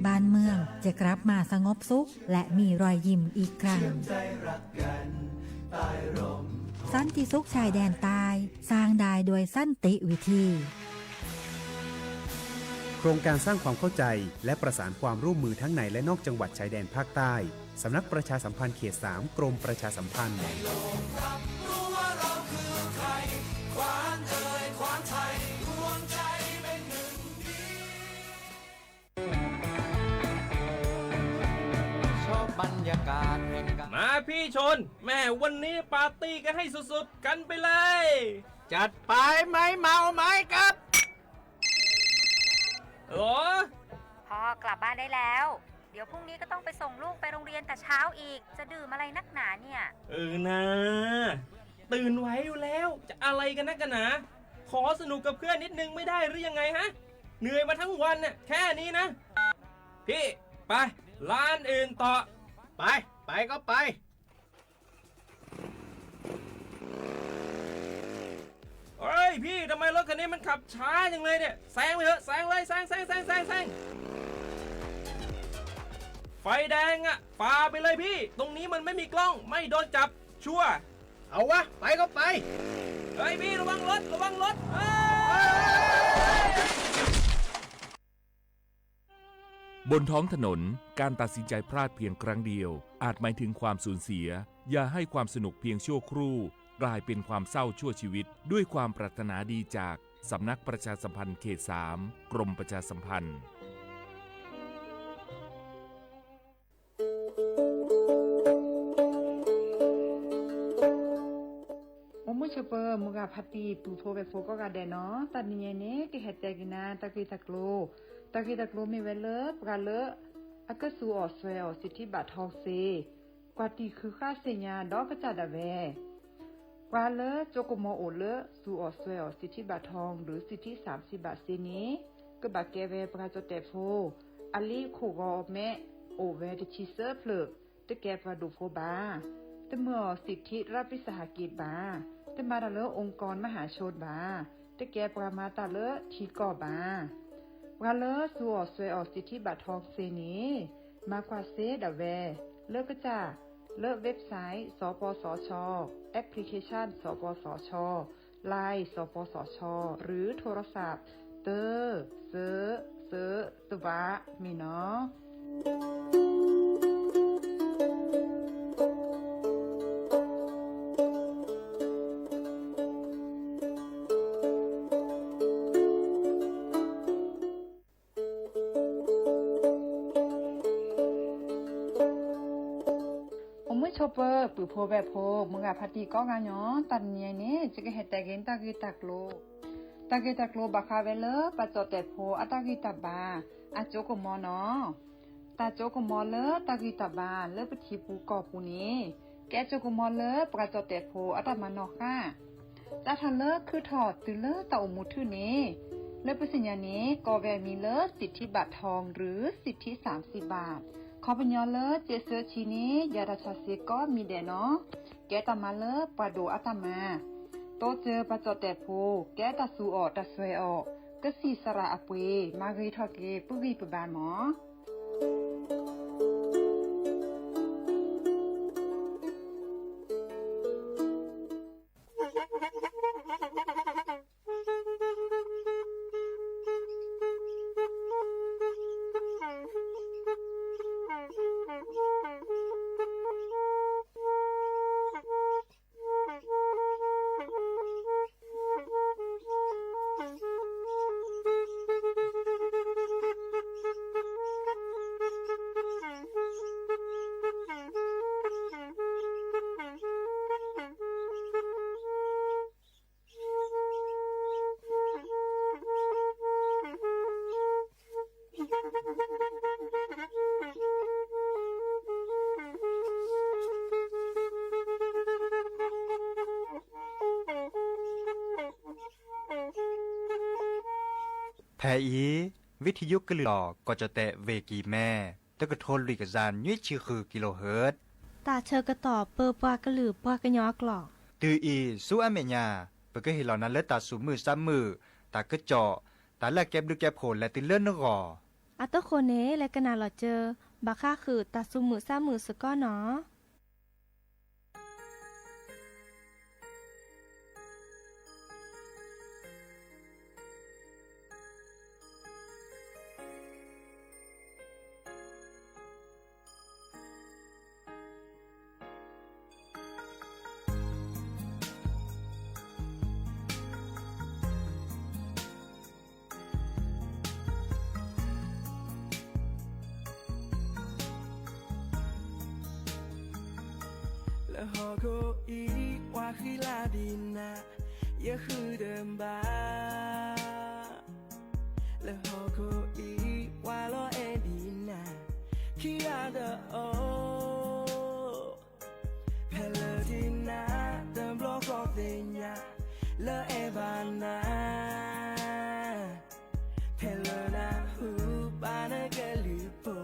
บ้านเมืองจะกลับมาสงบสุขและมีรอยยิ้มอีกครั้ง สันติสุขชายแดนใต้ สร้างได้ด้วยสันติวิธี โครงการสร้างความเข้าใจและประสานความร่วมมือทั้งในและนอกจังหวัดชายแดนภาคใต้ สำนักประชาสัมพันธ์เขตสาม กรมประชาสัมพันธ์ มาพี่ชน แม่วันนี้ปาร์ตี้กันให้สุดๆ กันไปเลย จัดไปไหมเมาไหมครับ หรอ พ่อกลับบ้านได้แล้ว เดี๋ยวพรุ่งนี้ก็ต้องไปส่งลูกไปโรงเรียนแต่เช้าอีก จะดื่มอะไรนักหนาเนี่ย เออนะ ตื่นไหวอยู่แล้ว จะอะไรกันนักกันหนา ขอสนุกกับเพื่อนนิดนึงไม่ได้หรือยังไงฮะ เหนื่อยมาทั้งวันน่ะ แค่นี้นะ พี่ ไป ร้านอื่นต่อ ไป ไปก็ไป เฮ้ยพี่ ทำไมรถคันนี้มันขับช้าจังเลยเนี่ย แซงไปเถอะ แซงเลย แซง แซง แซง แซง แซง ไฟแดงอะ ฝ่าไปเลยพี่ ตรงนี้มันไม่มีกล้อง ไม่โดนจับ ชัวร์ เอาวะ ไปก็ไป เฮ้ยพี่ ระวังรถ ระวังรถ เฮ้ย บนท้องถนน การตัดสินใจพลาดเพียงครั้งเดียว อาจหมายถึงความสูญเสีย อย่าให้ความสนุกเพียงชั่วครู่ กลายเป็นความเศร้าชั่วชีวิต ด้วยความปรารถนาดีจาก สำนักประชาสัมพันธ์เขตสาม กรมประชาสัมพันธ์ အိၣ်မုာ်ဆိးပၢၤ မုၢ်ဂၤဖါတံၢ် ပုၢ်ဖိဝဲၢ်ဖိကိးဂၤဒဲးနီၤ, တနံၤအံၤန့ၣ် ကဟဲတဲက့ၤနၤ တၢ်ဂ့ၢ်တၢ်ကျိၤ, တၢ်ဂ့ၢ်တၢ်ကျိၤမ့ၢ်ဝဲလၢ ပှၤလၢ အကစူးအီၣ်စွဲအီၣ် စံးထံဘၣ်ထီၣ်စ့ ကွၢ်တံၢ်ဃုဃၣ်စ့ၣ်ညါဒီးကစၢ်ဒၣ်ဝဲ ပှၤလၢကၠိကမီၤအိၣ်လၢ စူးအီၣ်စွဲအီၣ် စံးထံဘၣ်ထီၣ် ဒီးစံးထံစၢ်စံးဘၣ်စ့န့ၣ် ကဘၣ်ကဲဝဲပှၤကၠီၣ်တဲၣ်ဖိ, အလံာ်ခိၣ်ဂီၤမဲ အိၣ်ဝဲတဆံသၢဖျၢၣ်, တကဲပှၤဒိၣ်ဖိဘၣ်. တမၢအီၣ်စံးထံရးပ့ၤစဟးက့းဘၣ်. တမၤတၢ်လၢ องค์กรมหาชน ဘၣ်. တကဲပှၤမၤတၢ်လၢထံကီၢ်ဘၣ်. ပှၤလၢစူးအီၣ်စွဲအီၣ် စံးထံဘၣ်ထီၣ်စ့န့ၣ် မၤကွၢ်စ့ဒၣ်ဝဲ လၢကစၢ် လၢ website စပစချ, application စပစချ, Line စပစချ, ឬ โทรศัพท์ သၢ သၢ သၢ သၢ မ့ၢ်နီၤ. အိၣ်မုာ်ဆိးပၢၤ ပုၢ်ဖိဝဲၢ်ဖိ မုၢ်ဂၤဖါတံၢ်ကိးဂၤညီ, တနံၤအံၤန့ၣ် ယကဟဲတဲက့ၤတၢ်ဂ့ၢ်တၢ်ကျိၤ, တၢ်ဂ့ၢ်တၢ်ကျိၤဘၣ်ဃးဝဲလၢ ပှၤကၠီၣ်တဲၣ်ဖိအတၢ်ဂံၢ်တၢ်ဘါ အကၠိကမီၤနီၤ. တၢ်ကၠိကမီၤလၢတၢ်ဂံၢ်တၢ်ဘါလၢပထံပူၤကီၢ်ပူၤန့ၣ် ကဲကၠိကမီၤလၢပှၤကၠီၣ်တဲၣ်ဖိအတၢ်မၤနီၣ်ဃၣ် စးထီၣ်လၢခုထီၣ်တုၤလၢတၢ်အိၣ်မူထူၣ်န့ၣ် လၢပသ့ၣ်ညါန့ၣ် ကိးဝဲအမံၤလၢ စံးထံဘၣ်ထီၣ် ဒီးစံးထံစၢ်စံးဘၣ်, ခီပညီလၢ စ့စၢဆံန့ၣ် ယၤတၢ်ဆါစ့ကိးမံၤဒဲးနီၤ. ကဲတၢ်မၤလၢပှၤဒိၣ်အတၢ်မၤ, တိစၢၤပှၤကၠီၣ်တဲၣ်ဖိ ကဲတၢ်စူးအီၣ်တၢ်စွဲအီၣ် ကစံၣ်စရၣ်အပှ့ၤ မၤဂ့ၤထီၣ်က့ၤ ပုၢ်ဂံၢ်ပဘါမး. ဖဲအံၤ ဝံထံယိကလုာ်လီၤ ကီၢ်ကၠီၣ်တဲၣ် ဝ့ၢ်ကံၤမဲ တကထိလွံၢ်ကယၤနွံဆံဃု kilohertz တၢ်ဆၢကတီၢ်ပၢပှၤကလုာ်ပှၤကညီအကျိာ်. တုၤအံၤဆူအမဲာ်ညါ ပကဟ့ၣ်လီၤနၤလၢတၢ်သူၣ်မုာ်သးမုာ်, တၢ်ကစီၣ်, တၢ်လၢအကဲဘျုးကဲဖှိၣ်လဲၤတုၤလၢနဂီၢ် အသဃိန့ၣ် လဲၤကနၣ်လီၤစၢၤ ဘၣ်ဃးဃုာ်တၢ်သူၣ်မုာ်သးမုာ်စ့ၢ်ကီးနီၤ. လၢဟီၣ်ခိၣ်အံၤ ပှၤဃံလၤဒံးနၤ ယဃုတဘၣ် လၢဟီၣ်ခိၣ်အံၤ ပှၤလီၤအဲၣ်ဒံးနၤ ခံဂၤတအိၣ် ဖဲလၢဒံးနၤ တဘျီဃီသ့ၣ်ညါ လၢအဲၣ်ဘၣ်နၤ ဖဲလၢနၢ်ဟူဘၣ်နကလုၢ်ဖိ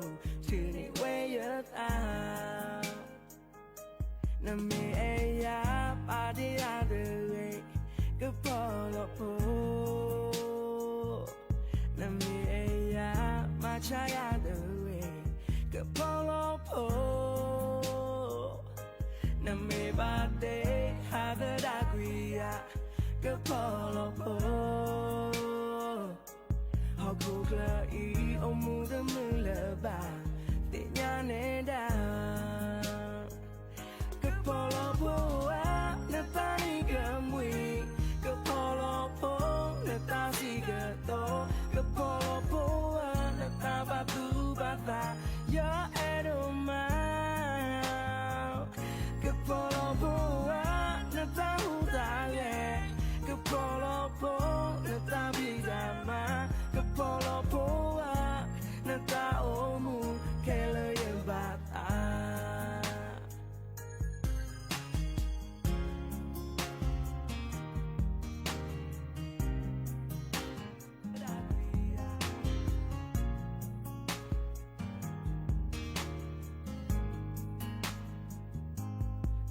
ဆှၢန့ၢ်ဝဲယသး နမ့ၢ်အဲၣ်ယၤ ပာ်တ့ၢ်ယၤတဂ့ၤ ကဖီလီၤဖိ နမ့ၢ်အဲၣ်ယၤ မၤဆါယၤတဂ့ၤ ကဖီလီၤဖိ နမ့ၢ်ဘၣ်တ့ ဟးသဒၣ်ကွံာ်ယၤ ကဖီလီၤဖိ ဟီၣ်ခိၣ်ချၢအံၤ အိၣ်မူတမုာ်လၢၤဘၣ် သ့ၣ်ညါနဲဒၣ် ကဖီလီၤဖိဧၢ နသးနံၣ်ကမှံ ကဖီလီၤဖိ နသးဆံးကတီၢ် ကဖီလီၤဖိဧၢ နသးဘၣ်သူၣ်ဘၣ်သး ယအဲၣ်ဒိၣ်မး ကဖီလီၤဖိဧၢ နသးဟူးသးဂဲၤ ကဖီလီၤဖိ နသးဖံးသးမၤ ကဖီလီၤဖိဧၢ နသးအိၣ်မူ ခဲလၢာ်ယဘၣ်သး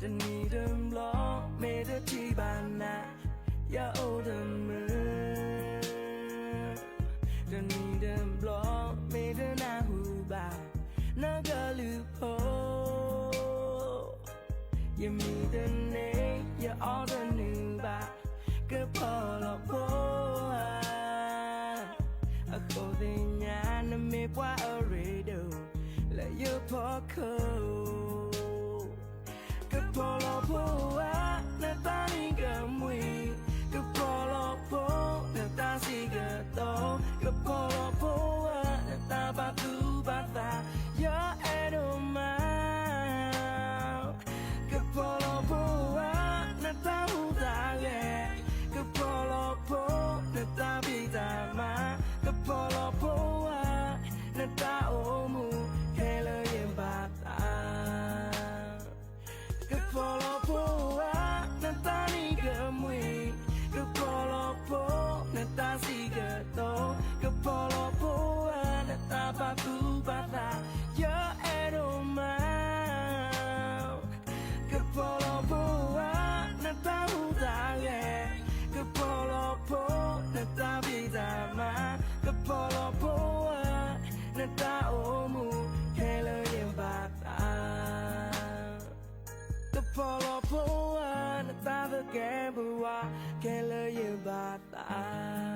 တနံၤတဘျီ မ့ၢ်တထံၣ်ဘၣ်နၤ ယအိၣ်တမုာ် တနံၤတဘျီ မ့ၢ်တနၢ်ဟူဘၣ် နကလုၢ်ဖိ ယမံတန့ၢ် ယအီၣ်တနုာ်ဘၣ် ကဖီလီၤဖိဧၢ အဃိသ့ၣ်ညါ နမ့ၢ်ပှၤအရ့ဒိၣ် လၢယဖီခိၣ် ကဖီလီၤဖိဧၢ နသးနံၣ်ကမှံ ကဖီလီၤဖိ နသးဆံးကတီၢ် ကဖီလီၤဖိဧၢ နသးဘၣ်သူၣ်ဘၣ်သး ယအဲၣ်ဒိၣ်မး ကဖီလီၤဖိဧၢ နသးဟူးသးဂဲၤ ကဖီလီၤဖိ နသးဖံးသးမၤ ကဖီလီၤဖိဧၢ နသးအိၣ်မူ ခဲလၢာ်ယဘၣ်သး ကဖီလီၤဖိဧၢ နသးနံၣ်ကမှံ ကဖီလီၤဖိ နသးဆံးကတီၢ် ကဖီလီၤဖိဧၢ နသးဘၣ်သူၣ်ဘၣ်သး ယအဲၣ်ဒိၣ်မး ကဖီလီၤဖိဧၢ နသးဟူးသးဂဲၤ ကဖီလီၤဖိ နသးဖံးသးမၤ ကဖီလီၤဖိဧၢ နသးအိၣ်မူ ခဲလၢာ်ယဘၣ်သး ကဖီလီၤဖိဧၢ နသးသကဲးပဝး ခဲလၢာ်ယဘၣ်သး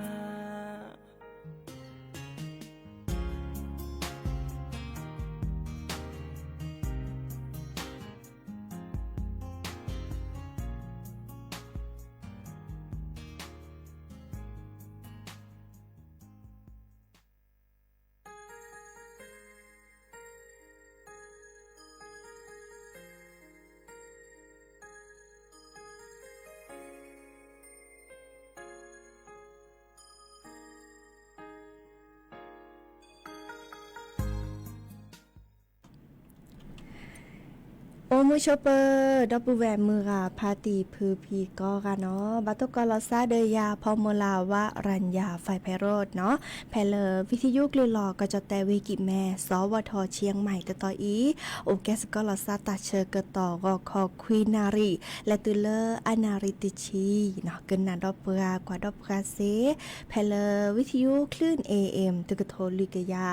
အိၣ်မုာ်ဆိးပၢၤ ဒီပုၢ်ဝဲၢ်မုၢ်ဂၤဖါတံၤဖုဖံကိးဂၤနီၤ, ဘၣ်တကိးလီၤစၢ်ဒီးယၤ ဖီမူၤလၤဝါရၤယၤ ဖဲဖဲရိးနီၤ, ဖဲလၢဝံသယုၢ်ကလုာ်လီၤ ကီၢ်ကၠီၣ်တဲၣ်ဝ့ၢ်ကံၣ်မဲ စီၤဝီၤထီၣ်ဆံၣ်မဲၣ်တတီၤအံၤ, အိၣ်ကဲစ့ၢ်ကီးလီၤစၢ်တၢ်ဆၢကတီၢ်ဂီၤခီခွံနၣ်ရံၣ် လဲၤတုၤလၢအနၣ်ရံၣ်တဆံနီၤ, ကနၣ်ဒီးပှၤကွၢ်ဒီးပှၤစ့ၢ်, ဖဲလၢဝံသယုၢ်ချၢၣ် A M တကထိလွံၢ်ကယၤ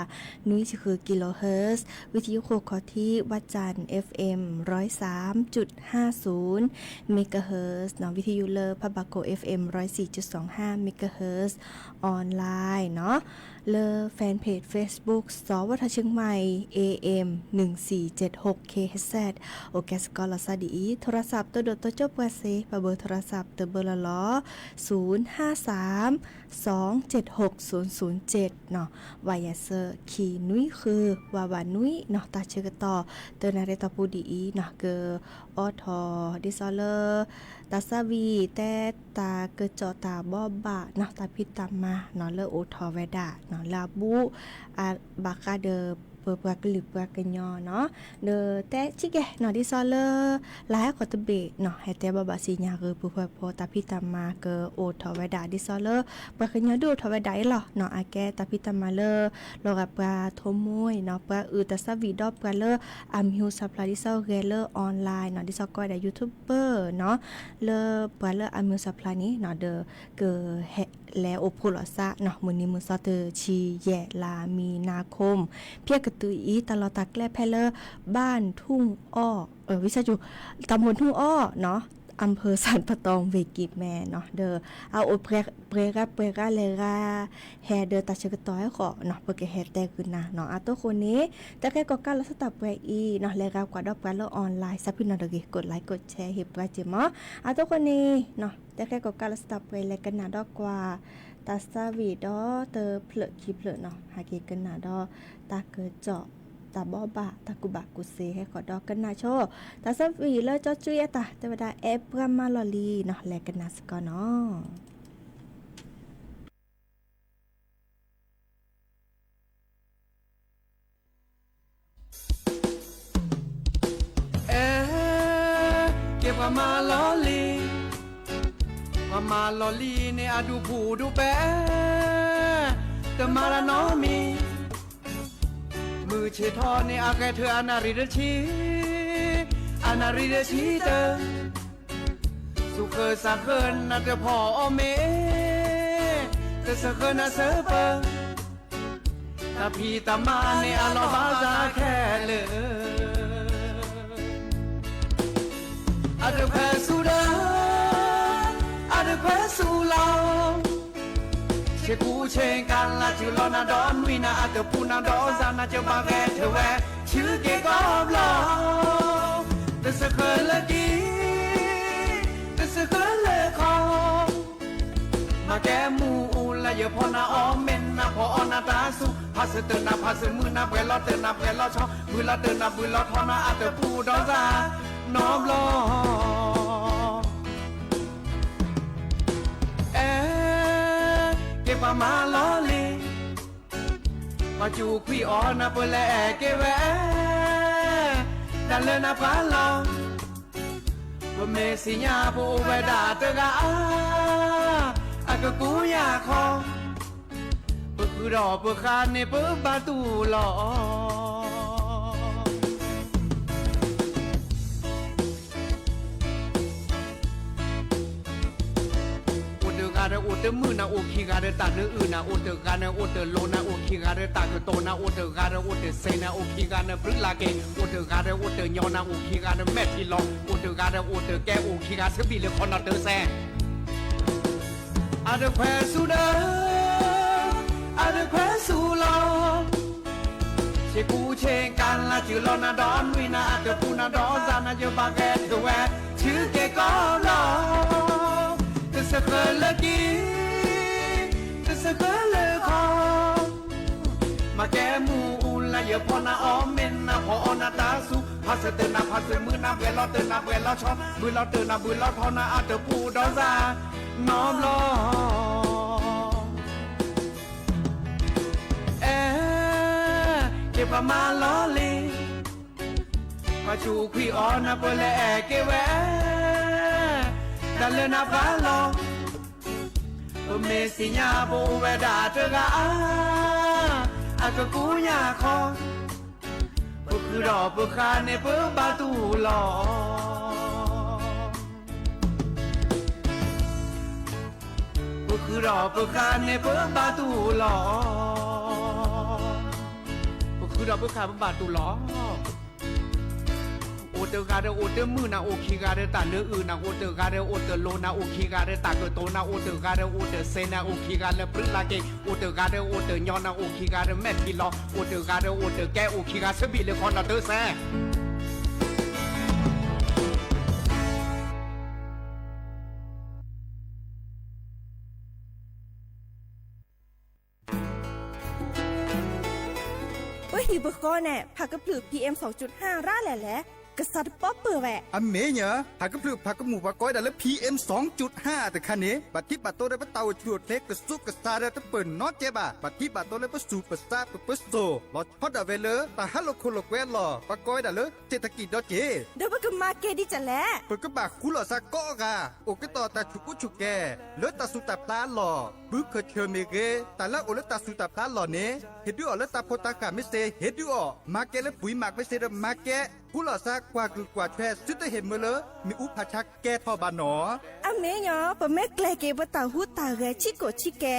နွံဆံဃု kilohertz, ဝံသယုၢ်ဃိခီထံး ဝၣ်စၣ် F M ร้อยสามจุดห้าศูนย์ megahertz နီၤ, ဝံသယုၢ်လၢဖးဘၣ်ခိၣ် F M ร้อยสี่จุดสองห้า megahertz, online နီၤ, လၢ fanpage Facebook စီၤဝီၤထီၣ်ဆံၣ်မဲၣ် A M หนึ่งสี่เจ็ดหก K H Z, အိၣ်ကဲစ့ၢ်ကီးလီၤစၢ်ဒ်အံၤ, โทรศัพท์ တဒိၣ်တကၠိၣ်ပှၤစ့ၢ်, ပဘၢ โทรศัพท์ တဘၢလီၤလီၤ ศูนย์ห้าสาม สองเจ็ดหกศูนย์ศูนย์เจ็ดနီၤ, ဝးယဲၢ်ဆၢခံနွံဃု ဝးဝးနွံနီၤ, တၢ်ဆၢကတီၢ် တနၣ်ရံၣ်တီၢ်ပူၤဒ်အံၤနီၤ, ကအိးထီၣ်ဒ်သိးလၢ တၢ်သးဝံၣ်တဲတၢ်ကစီၣ်တၢ်ဘိးဘၣ်နီၤ, တၢ်ဖံးတၢ်မၤနီၤ, လၢအိၣ်ထီၣ်ဝဲဒၣ်နီၤ, လၢအဘူး အဘၣ်ဃးဒီးပပှၤကလုာ်ပှၤကညီနီၤ, ဒီးတဲဆံးကဲနီၤ, ဒ်သိးလၢ လၢဟဲကီၢ်တဘ့ၣ်နီၤ, ဟဲတဲဘၣ်ဘၣ်စံၣ်ညါဂ့ၤ ပုၢ်ဖိဝဲၢ်ဖိ တၢ်ဖံးတၢ်မၤကအိၣ်ထီၣ်ဝဲဒၣ် ဒ်သိးလၢ ပှၤကညီဒုးအိၣ်ထီၣ်ဝဲဒၣ်အံၤလီၤနီၤ, အကဲတၢ်ဖံးတၢ်မၤလၢ လီၤဂာ်ပှၤထိးမိၢ်နီၤ, ပှၤအုၣ်တၢ်သးဝံၣ်ဒီးပှၤလၢအမံၤဟူသၣ်ဖျါ ဒ်သိးဂဲၤလၢ online နီၤ, ဒ်သိးကိးဝဲဒၣ် YouTuber နီၤ, လၢပှၤလၢအမံၤဟူသၣ်ဖျါန့ၣ်နီၤ, ဒီးကဟဲလဲၤအိၣ်ဖှိၣ်လိာ်သးနီၤ, မုၢ်နံၤမုၢ်သီတဆံယဲၢ် လါမံၤနၤခိၣ်, ဖဲကတုၤအံၤ တၢ်လီၢ်တၢ်ကျဲဖဲလၢ บ้านทุ่งอ้อ ဝံသယုၢ် ตำบลทุ่งอ้อနီၤ, อำเภอสันป่าตอง ဝ့ၢ်ကံၣ်မဲနီၤ, ဒီးအအိၣ်ပှဲၤဂၤပှဲၤဂၤလဲၤဂၤ ဟဲဒီးတၢ်ဆၢကတီၢ်ဟဲဃီနီၤ, ပကဟဲတဲဂုာ်နၤနီၤ, အတိၢ်ဃိန့ၣ် တၢ်ကဲကီၢ်ကးလီၤစၢ်တၢ်ပှဲၤအံၤနီၤ, လဲၤဂၤကွၢ်ဒီးပှၤလၢ online သးဖုနီၤတဂ့ၤ, ကိးlikeကိးshare ဟ့ၣ်ပှၤက့ၤမး, အတိၢ်ဃိန့ၣ်နီၤ, တၢ်ကဲကီၢ်ကးလီၤစၢ်တၢ်ပှဲၤ လဲၤကနၣ်ဒီးကွၢ် တၢ်သးဝံၣ်ဒီးတဖျၢၣ်ခံဖျၢၣ်နီၤ, ဟဲက့ၤကနၣ်ဒီးတၢ်ကစီၣ် တၢ်ဘိးဘၣ် တၢ်ကူၣ်ဘၣ်ကူၣ်သ့ ဟဲဃီဒီးကနၣ်ဆိ တၢ်သးဝံၣ်လၢကၠီကွံအတၢ် တဲဝဲဒၣ် အဲၣ်ပှၤမၤလီၤလံနီၤ, လဲၤကနၣ်စ့ၢ်ကီးနီၤ. အဲ ကဲပှၤမၤလီၤလံ, ပှၤမၤလီၤလံန့ၣ် အဒူၣ်ဖူၣ်ဒူၣ်ပဲ, တမၤတၢ်နီတမံၤ, မုၢ်ဆ့ၣ်ထီၣ်န့ၣ် အဂဲၤထၢၣ်အနၣ်ရံၣ်တဆံ, အနၣ်ရံၣ်တဆံတၢ, စူၤဃၢၤစးဃၢၤနၤတဖီၣ်အီၤမ့ၢ်, တစၢဃၢၤနၤစၢပၢၤ တၢ်ဖံးတၢ်မၤန့ၣ်အလီၢ်ဘၣ်စၢ်ခဲလၢာ်, အတခွဲးဆူၣ်ဒီး အတခွဲးဆူၣ်လီၤ, ဆ့ကူဆ့ကၤလၤ စုလီၤနၤဒီးနွံနၤ အတပူၤနၤဒီးစၢ်နၤ ကဘၣ်ဂဲၤထၢၣ်ဝဲ ဆံးက့ၤကီးဘျီ, တစၢဃၢၤလၢကံ တစၢဃၢၤလၢခီ မၤကဲမူအူလၢယဖီနၤအီၣ်မ့ၢ်နၤဖီအီၣ်နၤတၢ်ဆူၣ်, ဖးစၢၤတၢၢ်နၤဖးစၢၤမုၢ်နၤ ပှဲၤလီၤတၢၢ်နၤပှဲၤလီၤဆီ, ဘုလီၤတၢၢ်နၤဘုလီၤထီနၤ အတပူၤဒီးစၢ်နီတဘျီ, အဲ ကဲပှၤမၤလီၤလံ, ပှၤစူၤခွံအီၤနၤ ပလဲၤက့ၤဝဲ တၢ်လၢနၤပှၤလီၤ, ပမ့ၢ်သ့ၣ်ညါပအိၣ်ဝဲဒၣ်တဂၤ, အကကူယၤခီ, ပဃုာ်ဒီးပဃၣ်န့ၣ်ပဘၣ်တူၢ်လီၤ. အိၣ်တဂၤဒီးအိၣ်တမုာ်နၤ အိၣ်ခံဂၤဒီးတၢ်နၢအုၣ်နၤ, အိၣ်တဂၤဒီးအိၣ်တလိၤနၤ အိၣ်ခံဂၤဒီးတၢ်ကတိၤနၤ, အိၣ်တဂၤဒီးအိၣ်တစဲးနၤ အိၣ်ခံဂၤန့ၣ်ဘျုးလၢ်က့ၤ, အိၣ်တဂၤဒီးအိၣ်တညီနၤ အိၣ်ခံဂၤဒီးမဲာ်ထံလီၤ, အိၣ်တဂၤဒီးအိၣ်တကဲ အိၣ်ခံဂၤဆၢဘံၣ်လၢခီနီၤတၢ်စဲး အတခွဲးဆူၣ်ဒီး အတခွဲးဆူၣ်လီၤ, ဆ့ကူဆ့ကၤလၤ စုလီၤနၤဒီးနွံနၤ အတပူၤနၤဒီးစၢ်နၤ ယဘၣ်ဂဲၤထၢၣ်ဝဲ ဆံးက့ၤကီးလီၤ, တစၢဃၢၤလၢကံ တစၢဃၢၤလၢခီ, မၤကဲမူအူလၢယဖီနၤအီၣ်မ့ၢ်နၤဖီအီၣ်နၤတၢ်ဆူၣ်, ဖးစၢၤတၢၢ်နၤဖးစၢၤမုၢ်နၤ ပှဲၤလီၤတၢၢ်နၤပှဲၤလီၤဆီ, ဘုလီၤတၢၢ်နၤဘုလီၤထီနၤ အတပူၤဒီးစၢ်နီတဘျီ, အဲ ကဲပှၤမၤလီၤလံ, ပ အဆူၣ်ခွံအီၤနၢ်ပၢၢ်လၢအဲၣ်က့ၤဝဲ, တၢ်လၢနၤဖးလီၤ, ပမ့ၢ်သ့ၣ်ညါပအိၣ်ဝဲဒၣ်တဂၤဧါ, အကကူညါခီ, ပဃုာ်ဒီးပဃၢ်န့ၣ်ပဘၣ်တူၢ်လီၤ. ပဃုာ်ဒီးပဃၢ်န့ၣ်ပဘၣ်တူၢ်လီၤ. ပဃုာ်ဒီးပဃၢ်ပဘၣ်တူၢ်လီၤ. အိၣ်တဂၤဒီးအိၣ်တမုာ်နၤ, အိၣ်ခံဂၤဒီးတၢ်လၢအုၣ်နၤ, အိၣ်တဂၤဒီးအိၣ်တလိၤနၤ, အိၣ်ခံဂၤဒီးတၢ်ကတိၤနၤ, အိၣ်တဂၤဒီးအိၣ်တစဲးနၤ, အိၣ်ခံဂၤလၢပြံလၢက့ၤ, အိၣ်တဂၤဒီးအိၣ်တညီနၤ, အိၣ်ခံဂၤဒီးမဲာ်ထံလီၤ, အိၣ်တဂၤဒီးအိၣ်တကဲ, အိၣ်ခံဂၤဆၢဘံၣ်လၢခီနၤတစဲး ပဟံၣ်ပဃီန့ၣ် ဖးကဖျၢၣ် PM စူၣ်ကၠူၣ်ဟါရါလဲၣ်လဲၣ်, ကစးတပီပၢၢ်ဝဲ. အမ့ၢ်ညီ, ဖးကဖျၢၣ်ဖးကမူၣ်ပှၤကိးဝဲဒၣ်လၢ PM စူၣ်ကၠူၣ်ဟါတခါန့ၣ် ဘၣ်ထံးဘၣ်တိၤဒီးပတၢ်အိၣ်ဆူၣ်အိၣ်ချ့ကစူးကစါဒီးတပၢၢ်နီတကဲဘၣ်. ဘၣ်ထံးဘၣ်တိၤလၢပစူၢ်ပစါပပၢၤစိၣ် လီၤဆီဒၣ်ဝဲလၢတၢ်ဟးလိာ်ခိၣ်လိာ်ကွဲအလီၢ် ပှၤကိးဝဲဒၣ်လၢ เศรษฐกิจ ဒီးက့ၤ ဒီးပကမၤကဲဒ်လဲၣ်. ပကဘၣ်ဃူလိာ်သးကိးဂၤ အိၣ်ကတီၢ်တၢ်ဆူၣ်အူဆူၣ်ကဲ လၢတၢ်ဆူၣ်တၢ်ဖျါအလီၢ်, ဘုခၢၣ်ဆၢၣ်မ့ၢ်ဂ့ၤ, တၢ်လၢအအိၣ်လၢတၢ်ဆူၣ်တၢ်ဖျါအလီၢ်န့ၣ် ဟ့ၣ်ဒုးအီၤလၢတၢ်ဖိတၢ်ဃၢ်မ့ၢ်စ့ၢ် ဟ့ၣ်ဒုးအီၤ, မၤကဲလၢပှၤမၤကမ့ၢ်စ့ၢ်ဒီးမၤကဲ, ဃူလိာ်သးကွၢ်ဂုာ်ကွၢ်ထွဲ သုတဟ့ၣ်မၢလၢမ့ၣ်အူဖးဆါကဲထီၣ်ဘၣ်နီၤ. အမ့ၢ်ညီ, ပမ့ၢ်ကျဲၤက့ၤပတၢ်ဟူးတၢ်ဂဲၤဆံးကိာ်ဆံးကဲ,